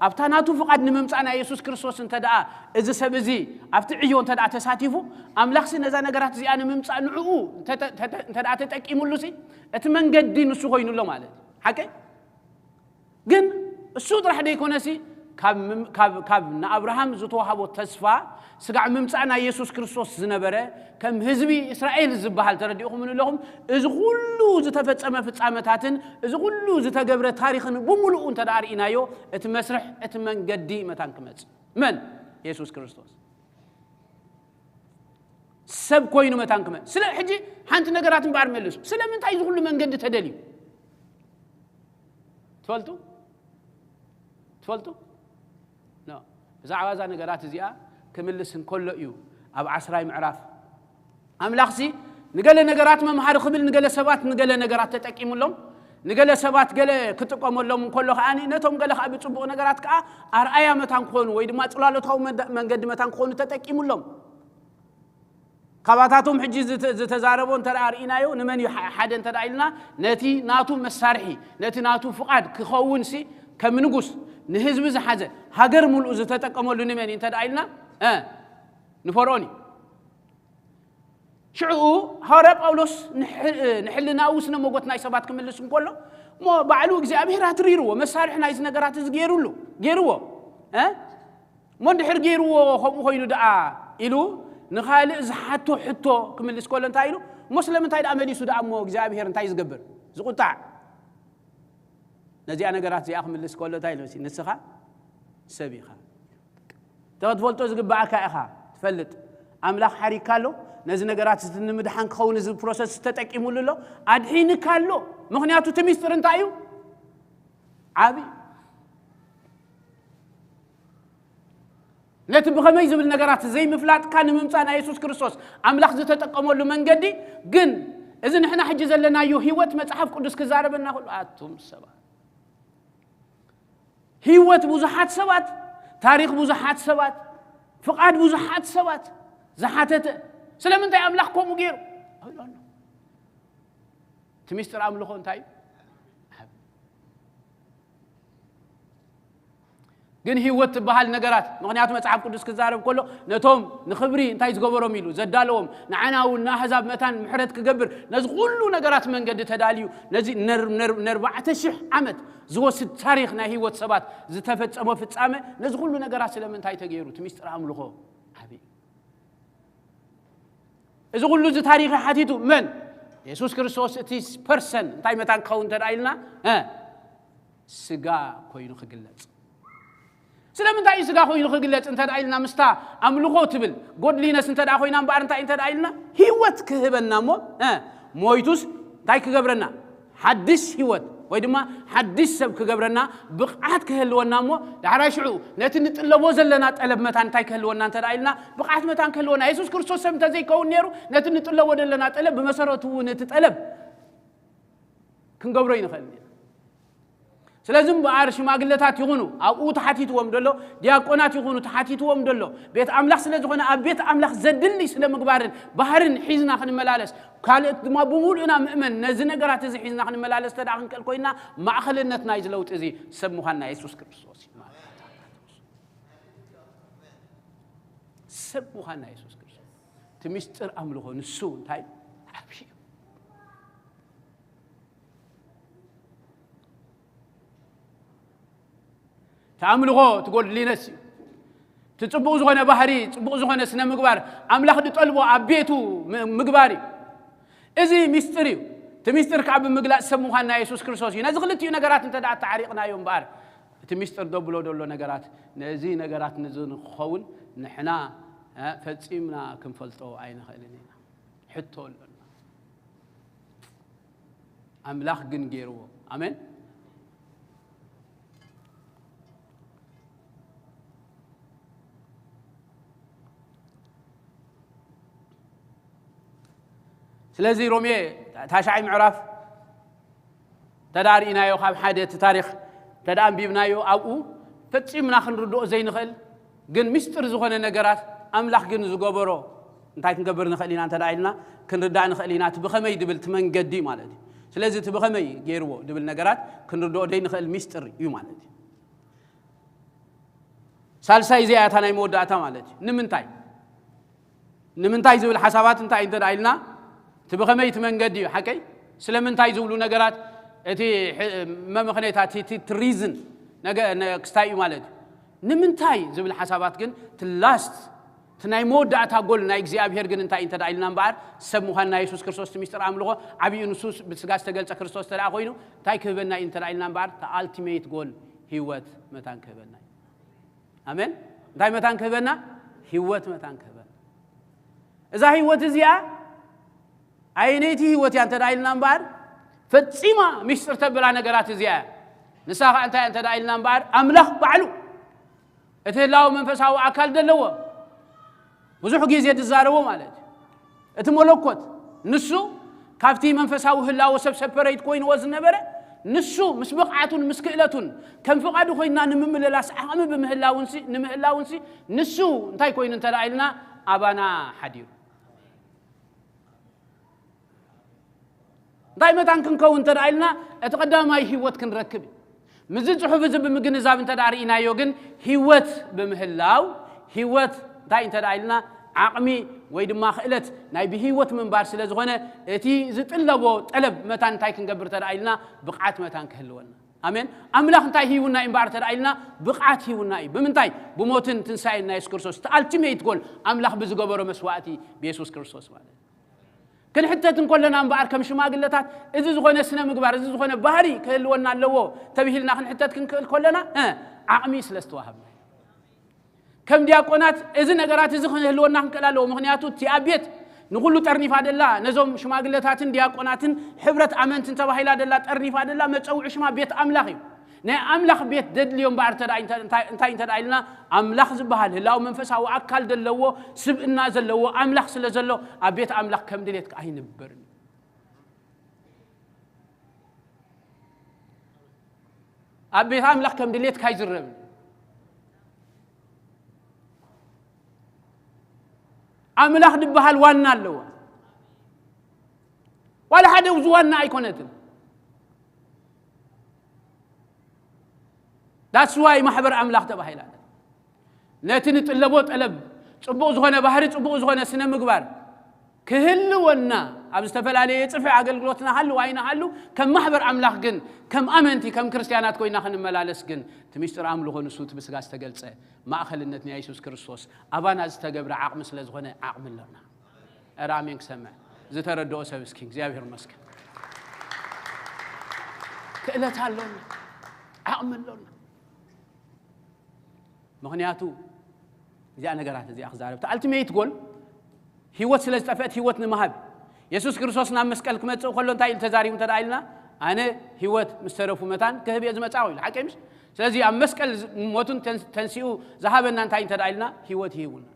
ኣብታ ናቱ ፍቓድ ንምምጻእ ናይ የሱስ ክርስቶስ እንተ ደኣ እዚ ሰብ እዚ ኣብቲ ዕዮ እንተ ደኣ ተሳቲፉ፣ ኣምላኽሲ ነዛ ነገራት እዚኣ ንምምጻእ ንዕኡ እንተ ተ-፣ ተ-፣ ተ-፣ እንተ ደኣ ተጠቂሙሉሲ፣ እቲ መንገዲ ንሱ ኮይኑሎ ማለት እዩ። ሓቀይ? ግን እሱ ጥራሕ ደይኮነሲ፣ ካብ ምም-፣ ካብ፣ ካብ ንኣብርሃም ዝተዋህቦ ተስፋ ስጋዕ ምምጻእ ናይ የሱስ ክርስቶስ ዝነበረ፣ ከም ህዝቢ እስራኤል ዝበሃል ተረዲእኹምኒ ኣለኹም። እዚ ኩሉ ዝተፈጸመ ፍጻመታትን እዚ ኩሉ ዝተገብረ ታሪኽን ብምሉኡ እንተ ደኣ ርኢናዮ፣ እቲ መስርሕ፣ እቲ መንገዲ መታን ክመጽእ። መን? የሱስ ክርስቶስ። ሰብ ኮይኑ መታን ክመጽእ። ስለ-፣ ሕጂ ሓንቲ ነገራት እምበኣር መልሱ። ስለምንታይ እዚ ኩሉ መንገዲ ተደልዩ? ትፈልጡ? ትፈልጡ? ኖ። ብዛዕባ እዛ ነገራት እዚኣ ክምልስ እንከሎ እዩ ኣብ ዓስራይ ምዕራፍ። ኣምላኽሲ ንገለ ነገራት መምሃሪ ክብል ንገለ ሰባት ንገለ ነገራት ተጠቂሙሎም፣ ንገለ ሰባት ገለ ክጥቀመሎም እንከሎ ከኣ ነቶም ገለ ከኣ ብጽቡቕ ነገራት ከኣ ኣርኣያ መታን ክኾኑ ወይ ድማ ጽላሎታዊ መደ-፣ መንገዲ መታን ክኾኑ ተጠቂሙሎም። ካባታቶም ሕጂ ዝተ-፣ ዝተዛረቦ እንተ ደኣ ርኢናዮ፣ ንመን እዩ ሓ-፣ ሓደ እንተ ደኣ ኢልና፣ ነቲ ናቱ መሳርሒ፣ ነቲ ናቱ ፍቓድ ክኸውንሲ ከም ንጉስ ንህዝቢ ዝሓዘ፣ ሃገር ምሉእ ዝተጠቀመሉ ንመን እዩ እንተ ደኣ ኢልና፣ እ፣ ንፈርዖን እዩ። ሽዑ ሃዋርያ ጳውሎስ ንሕ-፣ ንሕልናዊ ስነ መጎት ናይ ሰባት ክምልስ እንከሎ፣ እሞ ባዕሉ እግዚኣብሔር ኣትሪርዎ፣ መሳርሒ ናይዚ ነገራት እዚ ገይሩሉ፣ ገይርዎ፣ እ? እሞ እንድሕር ገይርዎ ከምኡ ኮይኑ ደኣ ኢሉ ንኻልእ ዝሓቶ ሕቶ ክምልስ ከሎ እንታይ ኢሉ? እሞ ስለምንታይ ደኣ መሊሱ ደኣ እሞ እግዚኣብሔር እንታይ ዝገብር? ዝቁጣዕ? ነዚኣ ነገራት እዚኣ ክምልስ ከሎ እንታይ ኢሉ? ንስኻ ሰብ ኢኻ። እንተ ክትፈልጦ ዝግብኣካ ኢኻ ትፈልጥ። ኣምላኽ ሓሪግካ ኣሎ። ነዚ ነገራት እዚ ንምድሓን ክኸውን እዚ ፕሮሰስ ተጠቂሙሉ ኣሎ። ኣድሒንካ ኣሎ። ምኽንያቱ እቲ ሚስጥር እንታይ እዩ? ዓቢ። ነቲ ብኸመይ ዝብል ነገራት ዘይምፍላጥካ ንምምጻእ ናይ የሱስ ክርስቶስ ኣምላኽ ዝተጠቀመሉ መንገዲ ግን እዚ ንሕና ሕጂ ዘለናዮ ህይወት መጽሓፍ ቅዱስ ክዛረበና ከሎ ኣቱም ሰባት ህይወት ብዙሓት ሰባት፣ ታሪኽ ብዙሓት ሰባት፣ ፍቓድ ብዙሓት ሰባት ዝሓተተ ስለምንታይ ኣምላኽ ከምኡ ገይሩ? እብሎ ኣሎ። እቲ ሚስጥር ኣምልኾ እንታይ እዩ? ግን ህይወት ትበሃል ነገራት፣ ምኽንያቱ መጽሓፍ ቅዱስ ክዛረብ ከሎ ነቶም ንኽብሪ እንታይ ዝገበሮም ኢሉ ዘዳለዎም፣ ንዓና እውን ንኣህዛብ መታን ምሕረት ክገብር ነዚ ኩሉ ነገራት መንገዲ ተዳልዩ፣ ነዚ ነር-፣ ነር-፣ ነርባዕተ ሽሕ ዓመት ዝወስድ ታሪኽ ናይ ህይወት ሰባት ዝተፈጸመ ፍጻመ፣ ነዚ ኩሉ ነገራት ስለምንታይ ተገይሩ? እቲ ሚስጥር ኣምልኾ ዓቢ እዩ። እዚ ኩሉ እዚ ታሪኽ ሓቲቱ መን? የሱስ ክርስቶስ እቲ ፐርሰን እንታይ መታን ክኸውን እንተ ደኣ ኢልና፣ እ፣ ስጋ ኮይኑ ክግለጽ። ስለምንታይ እዩ ስጋ ኮይኑ ክግለጽ እንተ ደኣ ኢልና፣ ምስታ ኣምልኾ ትብል ጎድሊነስ እንተ ደኣ ኮይና እምበኣር፣ እንታይ እንተ ደኣ ኢልና፣ ህይወት ክህበና እሞ፣ እ፣ ሞይቱስ እንታይ ክገብረና? ሓድሽ ህይወት ወይ ድማ ሓድሽ ሰብ ክገብረና ብቕዓት ክህልወና እሞ፣ ዳሕራይ ሽዑ ነቲ ንጥለቦ ዘለና ጠለብ መታን እንታይ ክህልወና እንተ ደኣ ኢልና፣ ብቕዓት መታን ክህልወና። የሱስ ክርስቶስ ሰብ እንተዘይከውን ነይሩ፣ ነቲ ንጥለቦ ዘለና ጠለብ ብመሰረቱ እውን እቲ ጠለብ ክንገብሮ ይንኽእል ኢና። ስለዚ እምበኣር ሽማግለታት ይኹኑ ኣብኡ ተሓቲትዎም ደሎ፣ ዲያቆናት ይኹኑ ተሓቲትዎም ደሎ፣ ቤት ኣምላኽ ስለ ዝኾነ ኣብ ቤት ኣምላኽ ዘድሊ ስነ ምግባርን ባህርን ሒዝና ክንመላለስ፣ ካልኦት ድማ ብምሉእና ምእመን ነዚ ነገራት እዚ ሒዝና ክንመላለስ እንተ ደኣ ክንክእል ኮይና፣ ማእኸልነት ናይዚ ለውጢ እዚ ሰብ ምዃንና የሱስ ክርስቶስ እዩ ማለት እዩ። ሰብ ምዃንና የሱስ ክርስቶስ። እቲ ምስጢር ኣምልኾ ንሱ እንታይ ዓብዪ እዩ። እቲ ኣምልኾ እቲ ጎድሊነስ እዩ። እቲ ጽቡቕ ዝኾነ ባህሪ፣ ጽቡቕ ዝኾነ ስነ ምግባር፣ ኣምላኽ ዝጠልቦ ኣብ ቤቱ ም-፣ ምግባር እዩ። እዚ ሚስጥር እዩ። እቲ ሚስጥር ከዓ ብምግላጽ ሰብ ምዃንና የሱስ ክርስቶስ እዩ። ነዚ ክልቲኡ ነገራት እንተ ደኣ ኣተዓሪቕናዮ እምበኣር፣ እቲ ሚስጥር ደብሎ ደሎ ነገራት፣ ነዚ ነገራት ንዚ ንክኸውን ንሕና፣ እ፣ ፈጺምና ክንፈልጦ ኣይንኽእልን ኢና። ሕቶ ኣሎና። ኣምላኽ ግን ገይርዎ። ኣሜን። ስለዚ ሮሜ ታሽዓይ ምዕራፍ እንተ ደኣ ርኢናዮ፣ ካብ ሓደ እቲ ታሪኽ እንተ ደኣ ኣንቢብናዮ፣ ኣብኡ ፈጺምና ክንርድኦ ዘይንኽእል ግን ምስጢር ዝኾነ ነገራት፣ ኣምላኽ ግን ዝገበሮ እንታይ ክንገብር ንኽእል ኢና እንተ ደኣ ኢልና፣ ክንርዳእ ንኽእል ኢና። እቲ ብኸመይ ድብል እቲ መንገዲ ማለት እዩ። ስለዚ እቲ ብኸመይ ገይርዎ ድብል ነገራት ክንርድኦ ዘይንኽእል ምስጢር እዩ ማለት እዩ። ሳልሳይ እዚኣ እታ ናይ መወዳእታ ማለት እዩ። ንምንታይ? ንምንታይ ዝብል ሓሳባት እንታይ እንተ ደኣ ኢልና፣ እቲ ብኸመይ እቲ መንገዲ እዩ፣ ሓቀይ? ስለምንታይ ዝብሉ ነገራት፣ እቲ ሕ-፣ መምኽነይታ፣ እቲ፣ እቲ፣ እቲ ሪዝን ነገ-፣ ነ-፣ ክስታይ እዩ ማለት እዩ። ንምንታይ ዝብል ሓሳባት ግን፣ እቲ ላስት፣ እቲ ናይ መወዳእታ ጎል ናይ እግዚኣብሔር ግን እንታይ እንተ ደኣ ኢልና እምበኣር፣ ሰብ ምዃን ናይ የሱስ ክርስቶስ፣ እቲ ምስጢር ኣምልኾ ዓብዩ ንሱ ብስጋ ዝተገልጸ ክርስቶስ እንተ ደኣ ኮይኑ፣ እንታይ ክህበና እዩ እንተ ደኣ ኢልና እምበኣር፣ እቲ ኣልቲሜት ጎል ህይወት መታን ክህበና እዩ። ኣሜን። እንታይ መታን ክህበና? ህይወት መታን ክህበና። እዛ ህይወት እዚኣ ኣየነይቲ ህይወት እያ እንተ ደኣ ኢልና እምበኣር፣ ፈጺማ ሚስጥር ተብላ ነገራት እዚኣ እያ። ንሳ ኸዓ እንታይ እያ እንተ ደኣ ኢልና እምበኣር፣ ኣምላኽ ባዕሉ እቲ ህላው መንፈሳዊ ኣካል ዘለዎ ብዙሕ ግዜ ዝዛረቦ ማለት እዩ። እቲ መለኮት ንሱ ካብቲ መንፈሳዊ ህላወ ሰብ ሰፐረይት ኮይንዎ ዝነበረ፣ ንሱ ምስ ብቕዓቱን ምስ ክእለቱን ከም ፍቓዱ ኮይንና ንምምልላስ ዓቕሚ ብምህላውንሲ፣ ንምህላውንሲ፣ ንሱ እንታይ ኮይኑ እንተ ደኣ ኢልና፣ ኣባና ሓዲሩ። እንታይ መታን ክንከውን እንተ ደኣ ኢልና፣ እቲ ቀዳማይ ህይወት ክንረክብ እዩ። ምስዚ ጽሑፍ እዚ ብምግንዛብ እንተ ደኣ ርኢናዮ ግን፣ ህይወት ብምህላው፣ ህይወት እንታይ እንተ ደኣ ኢልና፣ ዓቕሚ ወይ ድማ ክእለት ናይ ብህይወት ምንባር ስለ ዝኾነ፣ እቲ ዝጥለቦ ጠለብ መታን እንታይ ክንገብር እንተ ደኣ ኢልና፣ ብቕዓት መታን ክህልወና። ኣሜን። ኣምላኽ እንታይ ሂቡና እዩ እምበኣር እንተ ደኣ ኢልና፣ ብቕዓት ሂቡና እዩ። ብምንታይ? ብሞትን ትንሳኤን ናይ የሱስ ክርስቶስ። እቲ ኣልቲሜት ጎል ኣምላኽ ብዝገበሮ መስዋእቲ ብየሱስ ክርስቶስ ማለት እዩ። ክንሕተት እንከለና እምበኣር ከም ሽማግለታት እዚ ዝኾነ ስነ ምግባር፣ እዚ ዝኾነ ባህሪ ክህልወና ኣለዎ ተብሂልና ክንሕተት ክንክእል ከለና፣ እ፣ ዓቕሚ ስለ ዝተዋሃብና። ከም ዲያቆናት እዚ ነገራት እዚ ክህልወና ክንክእል ኣለዎ። ምኽንያቱ እቲኣ ቤት ንኹሉ ጠርኒፋ ደላ፣ ነዞም ሽማግለታትን ዲያቆናትን ሕብረት ኣመንትን ተባሂላ ደላ፣ ጠርኒፋ ደላ፣ መጸውዒ ሽማ ቤት ኣምላኽ እዩ። ናይ ኣምላኽ ቤት ደድልዮ እምበኣር እንተ ደኣ፣ እንታይ፣ እንታይ እንተ ደኣ ኢልና፣ ኣምላኽ ዝበሃል ህላው መንፈሳዊ ኣካል ዘለዎ፣ ስብእና ዘለዎ ኣምላኽ ስለ ዘሎ፣ ኣብ ቤት ኣምላኽ ከም ድሌትካ ኣይንበርን። ኣብ ቤት ኣምላኽ ከም ድሌትካ ኣይዝረብን። ኣምላኽ ዝበሃል ዋና ኣለዋ። ዋላ ሓደ እዚ ዋና ኣይኮነትን። That's why ማሕበር ኣምላኽ ተባሂላ። ነቲ ንጥለቦ ጠለብ፣ ጽቡቕ ዝኾነ ባህሪ፣ ጽቡቕ ዝኾነ ስነ ምግባር ክህልወና፣ ኣብ ዝተፈላለየ ጽፍሒ ኣገልግሎትና ሃሉ ኣይንሃሉ፣ ከም ማሕበር ኣምላኽ ግን፣ ከም ኣመንቲ፣ ከም ክርስትያናት ኮይና ክንመላለስ ግን፣ እቲ ምስጢር ኣምልኾ ንሱ እቲ ብስጋ ዝተገልጸ ማእከልነት ናይ የሱስ ክርስቶስ ኣባና ዝተገብረ ዓቕሚ ስለ ዝኾነ ዓቕሚ ኣሎና። ኧረ ኣሜን ክሰምዕ ዝተረድኦ ሰብ እስኪ እግዚኣብሔር ይመስገን። ክእለት ኣሎና። ዓቕሚ ኣሎና። ምኽንያቱ እዚኣ ነገራት እዚኣ ክዛረብ፣ እቲ ኣልቲሜት ጎል ህይወት ስለ ዝጠፍአት ህይወት ንምሃብ። የሱስ ክርስቶስ ናብ መስቀል ክመጽእ ከሎ እንታይ ኢሉ ተዛሪቡ እንተ ደኣ ኢልና፣ ኣነ ህይወት ምስ ተረፉ መታን ክህብ እየ ዝመጻኹ ኢሉ። ሓቂ ምሽ? ስለዚ ኣብ መስቀል ዝ-፣ ሞቱን ተንስ-፣ ተንሲኡ ዝሃበና እንታይ እንተ ደኣ ኢልና፣ ህይወት ይህቡና።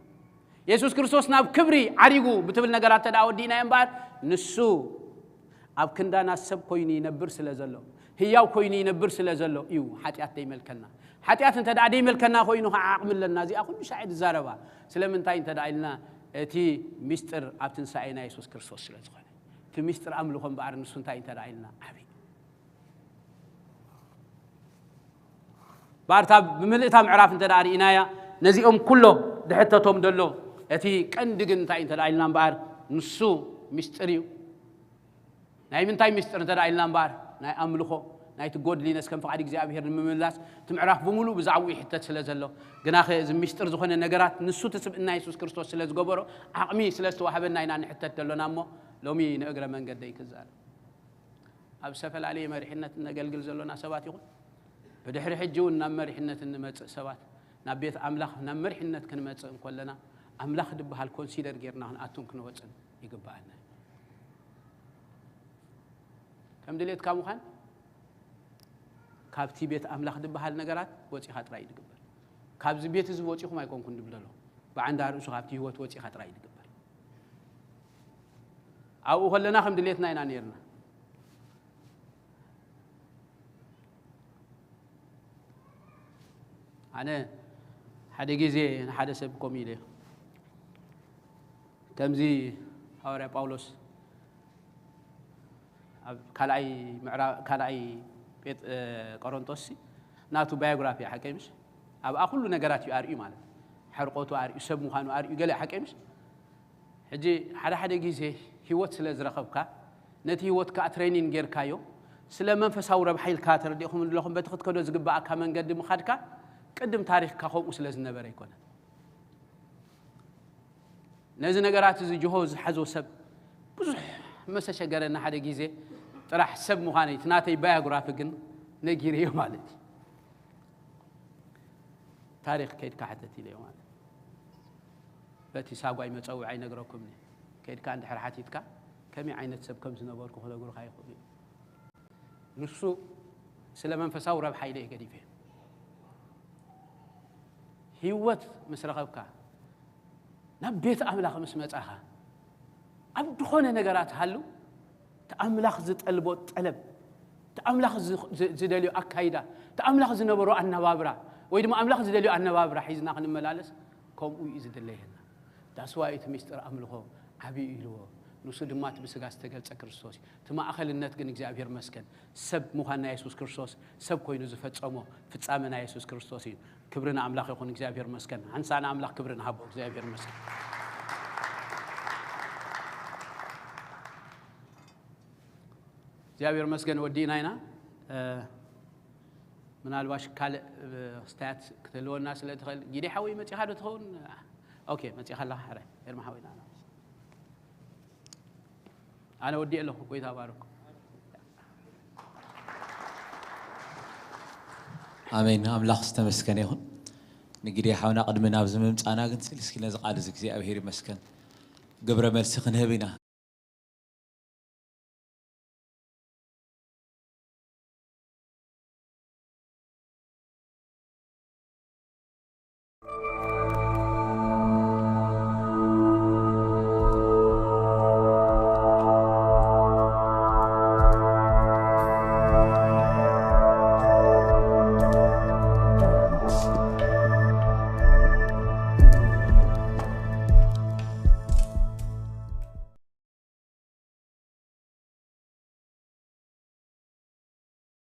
የሱስ ክርስቶስ ናብ ክብሪ ዓሪጉ ብትብል ነገራት እንተ ደኣ ወዲእናዮ እምበኣር፣ ንሱ ኣብ ክንዳና ሰብ ኮይኑ ይነብር ስለ ዘሎ፣ ህያው ኮይኑ ይነብር ስለ ዘሎ እዩ ሓጢኣት ደይመልከና። ሓጢኣት እንተ ደኣ ደይመልከና ኮይኑ ኸዓ ዓቕሚ ኣለና። እዚኣ ኩሉ ሻዕ ዝዛረባ። ስለምንታይ እንተ ደኣ ኢልና፣ እቲ ሚስጥር ኣብ ትንሳኤና የሱስ ክርስቶስ ስለ ዝኾነ። እቲ ሚስጥር ኣምልኾ እምበኣር ንሱ እንታይ እንተ ደኣ ኢልና፣ ዓብዪ። ባርታ ብምልእታ ምዕራፍ እንተ ደኣ ርኢናያ፣ ነዚኦም ኩሎ ድሕተቶም ደሎ፣ እቲ ቀንዲ ግን እንታይ እንተ ደኣ ኢልና እምበኣር፣ ንሱ ሚስጥር እዩ። ናይ ምንታይ ሚስጥር እንተ ደኣ ኢልና እምበኣር፣ ናይ ኣምልኾ፣ ናይቲ ጎድሊነስ ከም ፍቓድ እግዚኣብሔር ንምምላስ፣ እቲ ምዕራፍ ብምሉእ ብዛዕባኡ ይሕተት ስለ ዘሎ፣ ግናኸ እዚ ሚስጥር ዝኾነ ነገራት ንሱ እቲ ስብእና የሱስ ክርስቶስ ስለ ዝገበሮ፣ ዓቕሚ ስለ ዝተዋህበና ኢና ንሕተት ደሎና እሞ፣ ሎሚ ንእግረ መንገደይ ክዛረብ። ኣብ ዝተፈላለየ መሪሕነት እነገልግል ዘሎና ሰባት ይኹን፣ ብድሕሪ ሕጂ እውን ናብ መሪሕነት እንመጽእ ሰባት፣ ናብ ቤት ኣምላኽ ናብ መሪሕነት ክንመጽእ እንከለና፣ ኣምላኽ ዝበሃል ኮንሲደር ጌርና ክንኣቱን ክንወጽን ይግብኣና እዩ። ከም ድሌትካ ምዃን፣ ካብቲ ቤት ኣምላኽ ዝበሃል ነገራት ወጺኻ ጥራይ እዩ ዝግበር። ካብዚ ቤት እዚ ወጺኹም ኣይኮንኩን ድብል ዘሎ፣ ብዓንዳ ርእሱ ካብቲ ህይወት ወጺኻ ጥራይ እዩ ዝግበር። ኣብኡ ከለና ከም ድሌትና ኢና ነይርና። ኣነ ሓደ ግዜ ንሓደ ሰብ ከምኡ ኢለ፣ ከምዚ ሃዋርያ ጳውሎስ ኣብ ካልኣይ ምዕራ-፣ ካልኣይ ጴጥ-፣ እ፣ ቆሮንጦስ ሲ ናቱ ባዮግራፊ ሓቀይ ምሽ? ኣብኣ ኩሉ ነገራት እዩ ኣርእዩ ማለት። ሕርቆቱ ኣርእዩ፣ ሰብ ምዃኑ ኣርእዩ፣ ገለ ሓቀይ ምሽ? ሕጂ ሓደ ሓደ ግዜ ህይወት ስለ ዝረኸብካ፣ ነቲ ህይወት ከኣ ትሬኒን ጌርካዮ፣ ስለ መንፈሳዊ ረብሓ ኢልካ ተረዲእኹም ኣለኹም፣ በቲ ክትከዶ ዝግብኣካ መንገዲ ምኻድካ፣ ቅድም ታሪኽካ ከምኡ ስለ ዝነበረ ኣይኮነን። ነዚ ነገራት እዚ ጅሆ ዝሓዞ ሰብ ብዙሕ መሰሸገረና። ሓደ ግዜ ጥራሕ ሰብ ምዃነይ፣ እቲ ናተይ ባዮግራፊ ግን ነጊረዮ ማለት እዩ። ታሪኽ ከይድካ ሕተት ኢለዮ ማለት እዩ። በቲ ሳጓይ መጸውዒ ኣይነግረኩምኒ። ከይድካ እንድሕር ሓቲትካ፣ ከመይ ዓይነት ሰብ ከም ዝነበርኩ ክነግሩኻ ይኽእሉ እዮም። ንሱ ስለ መንፈሳዊ ረብሓ ኢለ እየ ገዲፈ። ህይወት ምስ ረኸብካ፣ ናብ ቤት ኣምላኽ ምስ መጻኻ፣ ኣብ ዝኾነ ነገራት ሃሉ፣ እቲ ኣምላኽ ዝጠልቦ ጠለብ፣ እቲ ኣምላኽ ዝ-፣ ዝ-፣ ዝደልዮ ኣካይዳ፣ እቲ ኣምላኽ ዝነበሮ ኣነባብራ፣ ወይ ድማ ኣምላኽ ዝደልዮ ኣነባብራ ሒዝና ክንመላለስ፣ ከምኡ እዩ ዝድለየና። ዳስዋይ እቲ ሚስጥር ኣምልኾ ዓብዪ እዩ ኢልዎ። ንሱ ድማ እቲ ብስጋ ዝተገልጸ ክርስቶስ እዩ። እቲ ማእኸልነት ግን እግዚኣብሔር መስገን ሰብ ምዃን ናይ የሱስ ክርስቶስ ሰብ ኮይኑ ዝፈጸሞ ፍጻመ ናይ የሱስ ክርስቶስ እዩ። ክብሪ ንኣምላኽ ይኹን፣ እግዚኣብሔር መስገን። ሓንሳእ ንኣምላኽ ክብሪ ንሃቦ፣ እግዚኣብሔር መስገን። እግዚኣብሔር መስገን ወዲእና ኢና። እ፣ ምናልባሽ ካልእ፣ እ፣ ክስታያት ክትህልወና ስለ ትኽእል። ጊዴ ሓወይ መጺኻ ዶ ትኸውን? ኦኬ፣ መጺኻ ኣለኻ። ሕራይ፣ ኤርማ ሓወይና። ኣነ ወዲእ ኣለኹ። ጎይታ ባርኩ። ኣሜን። ኣምላኽ ዝተመስገነ ይኹን። ንግዲ ሓውና ቅድሚ ናብዚ ምምጻና ግን ስልስኪ ነዚ ቃል እዚ እግዚኣብሔር ይመስገን ግብረ መልሲ ክንህብ ኢና።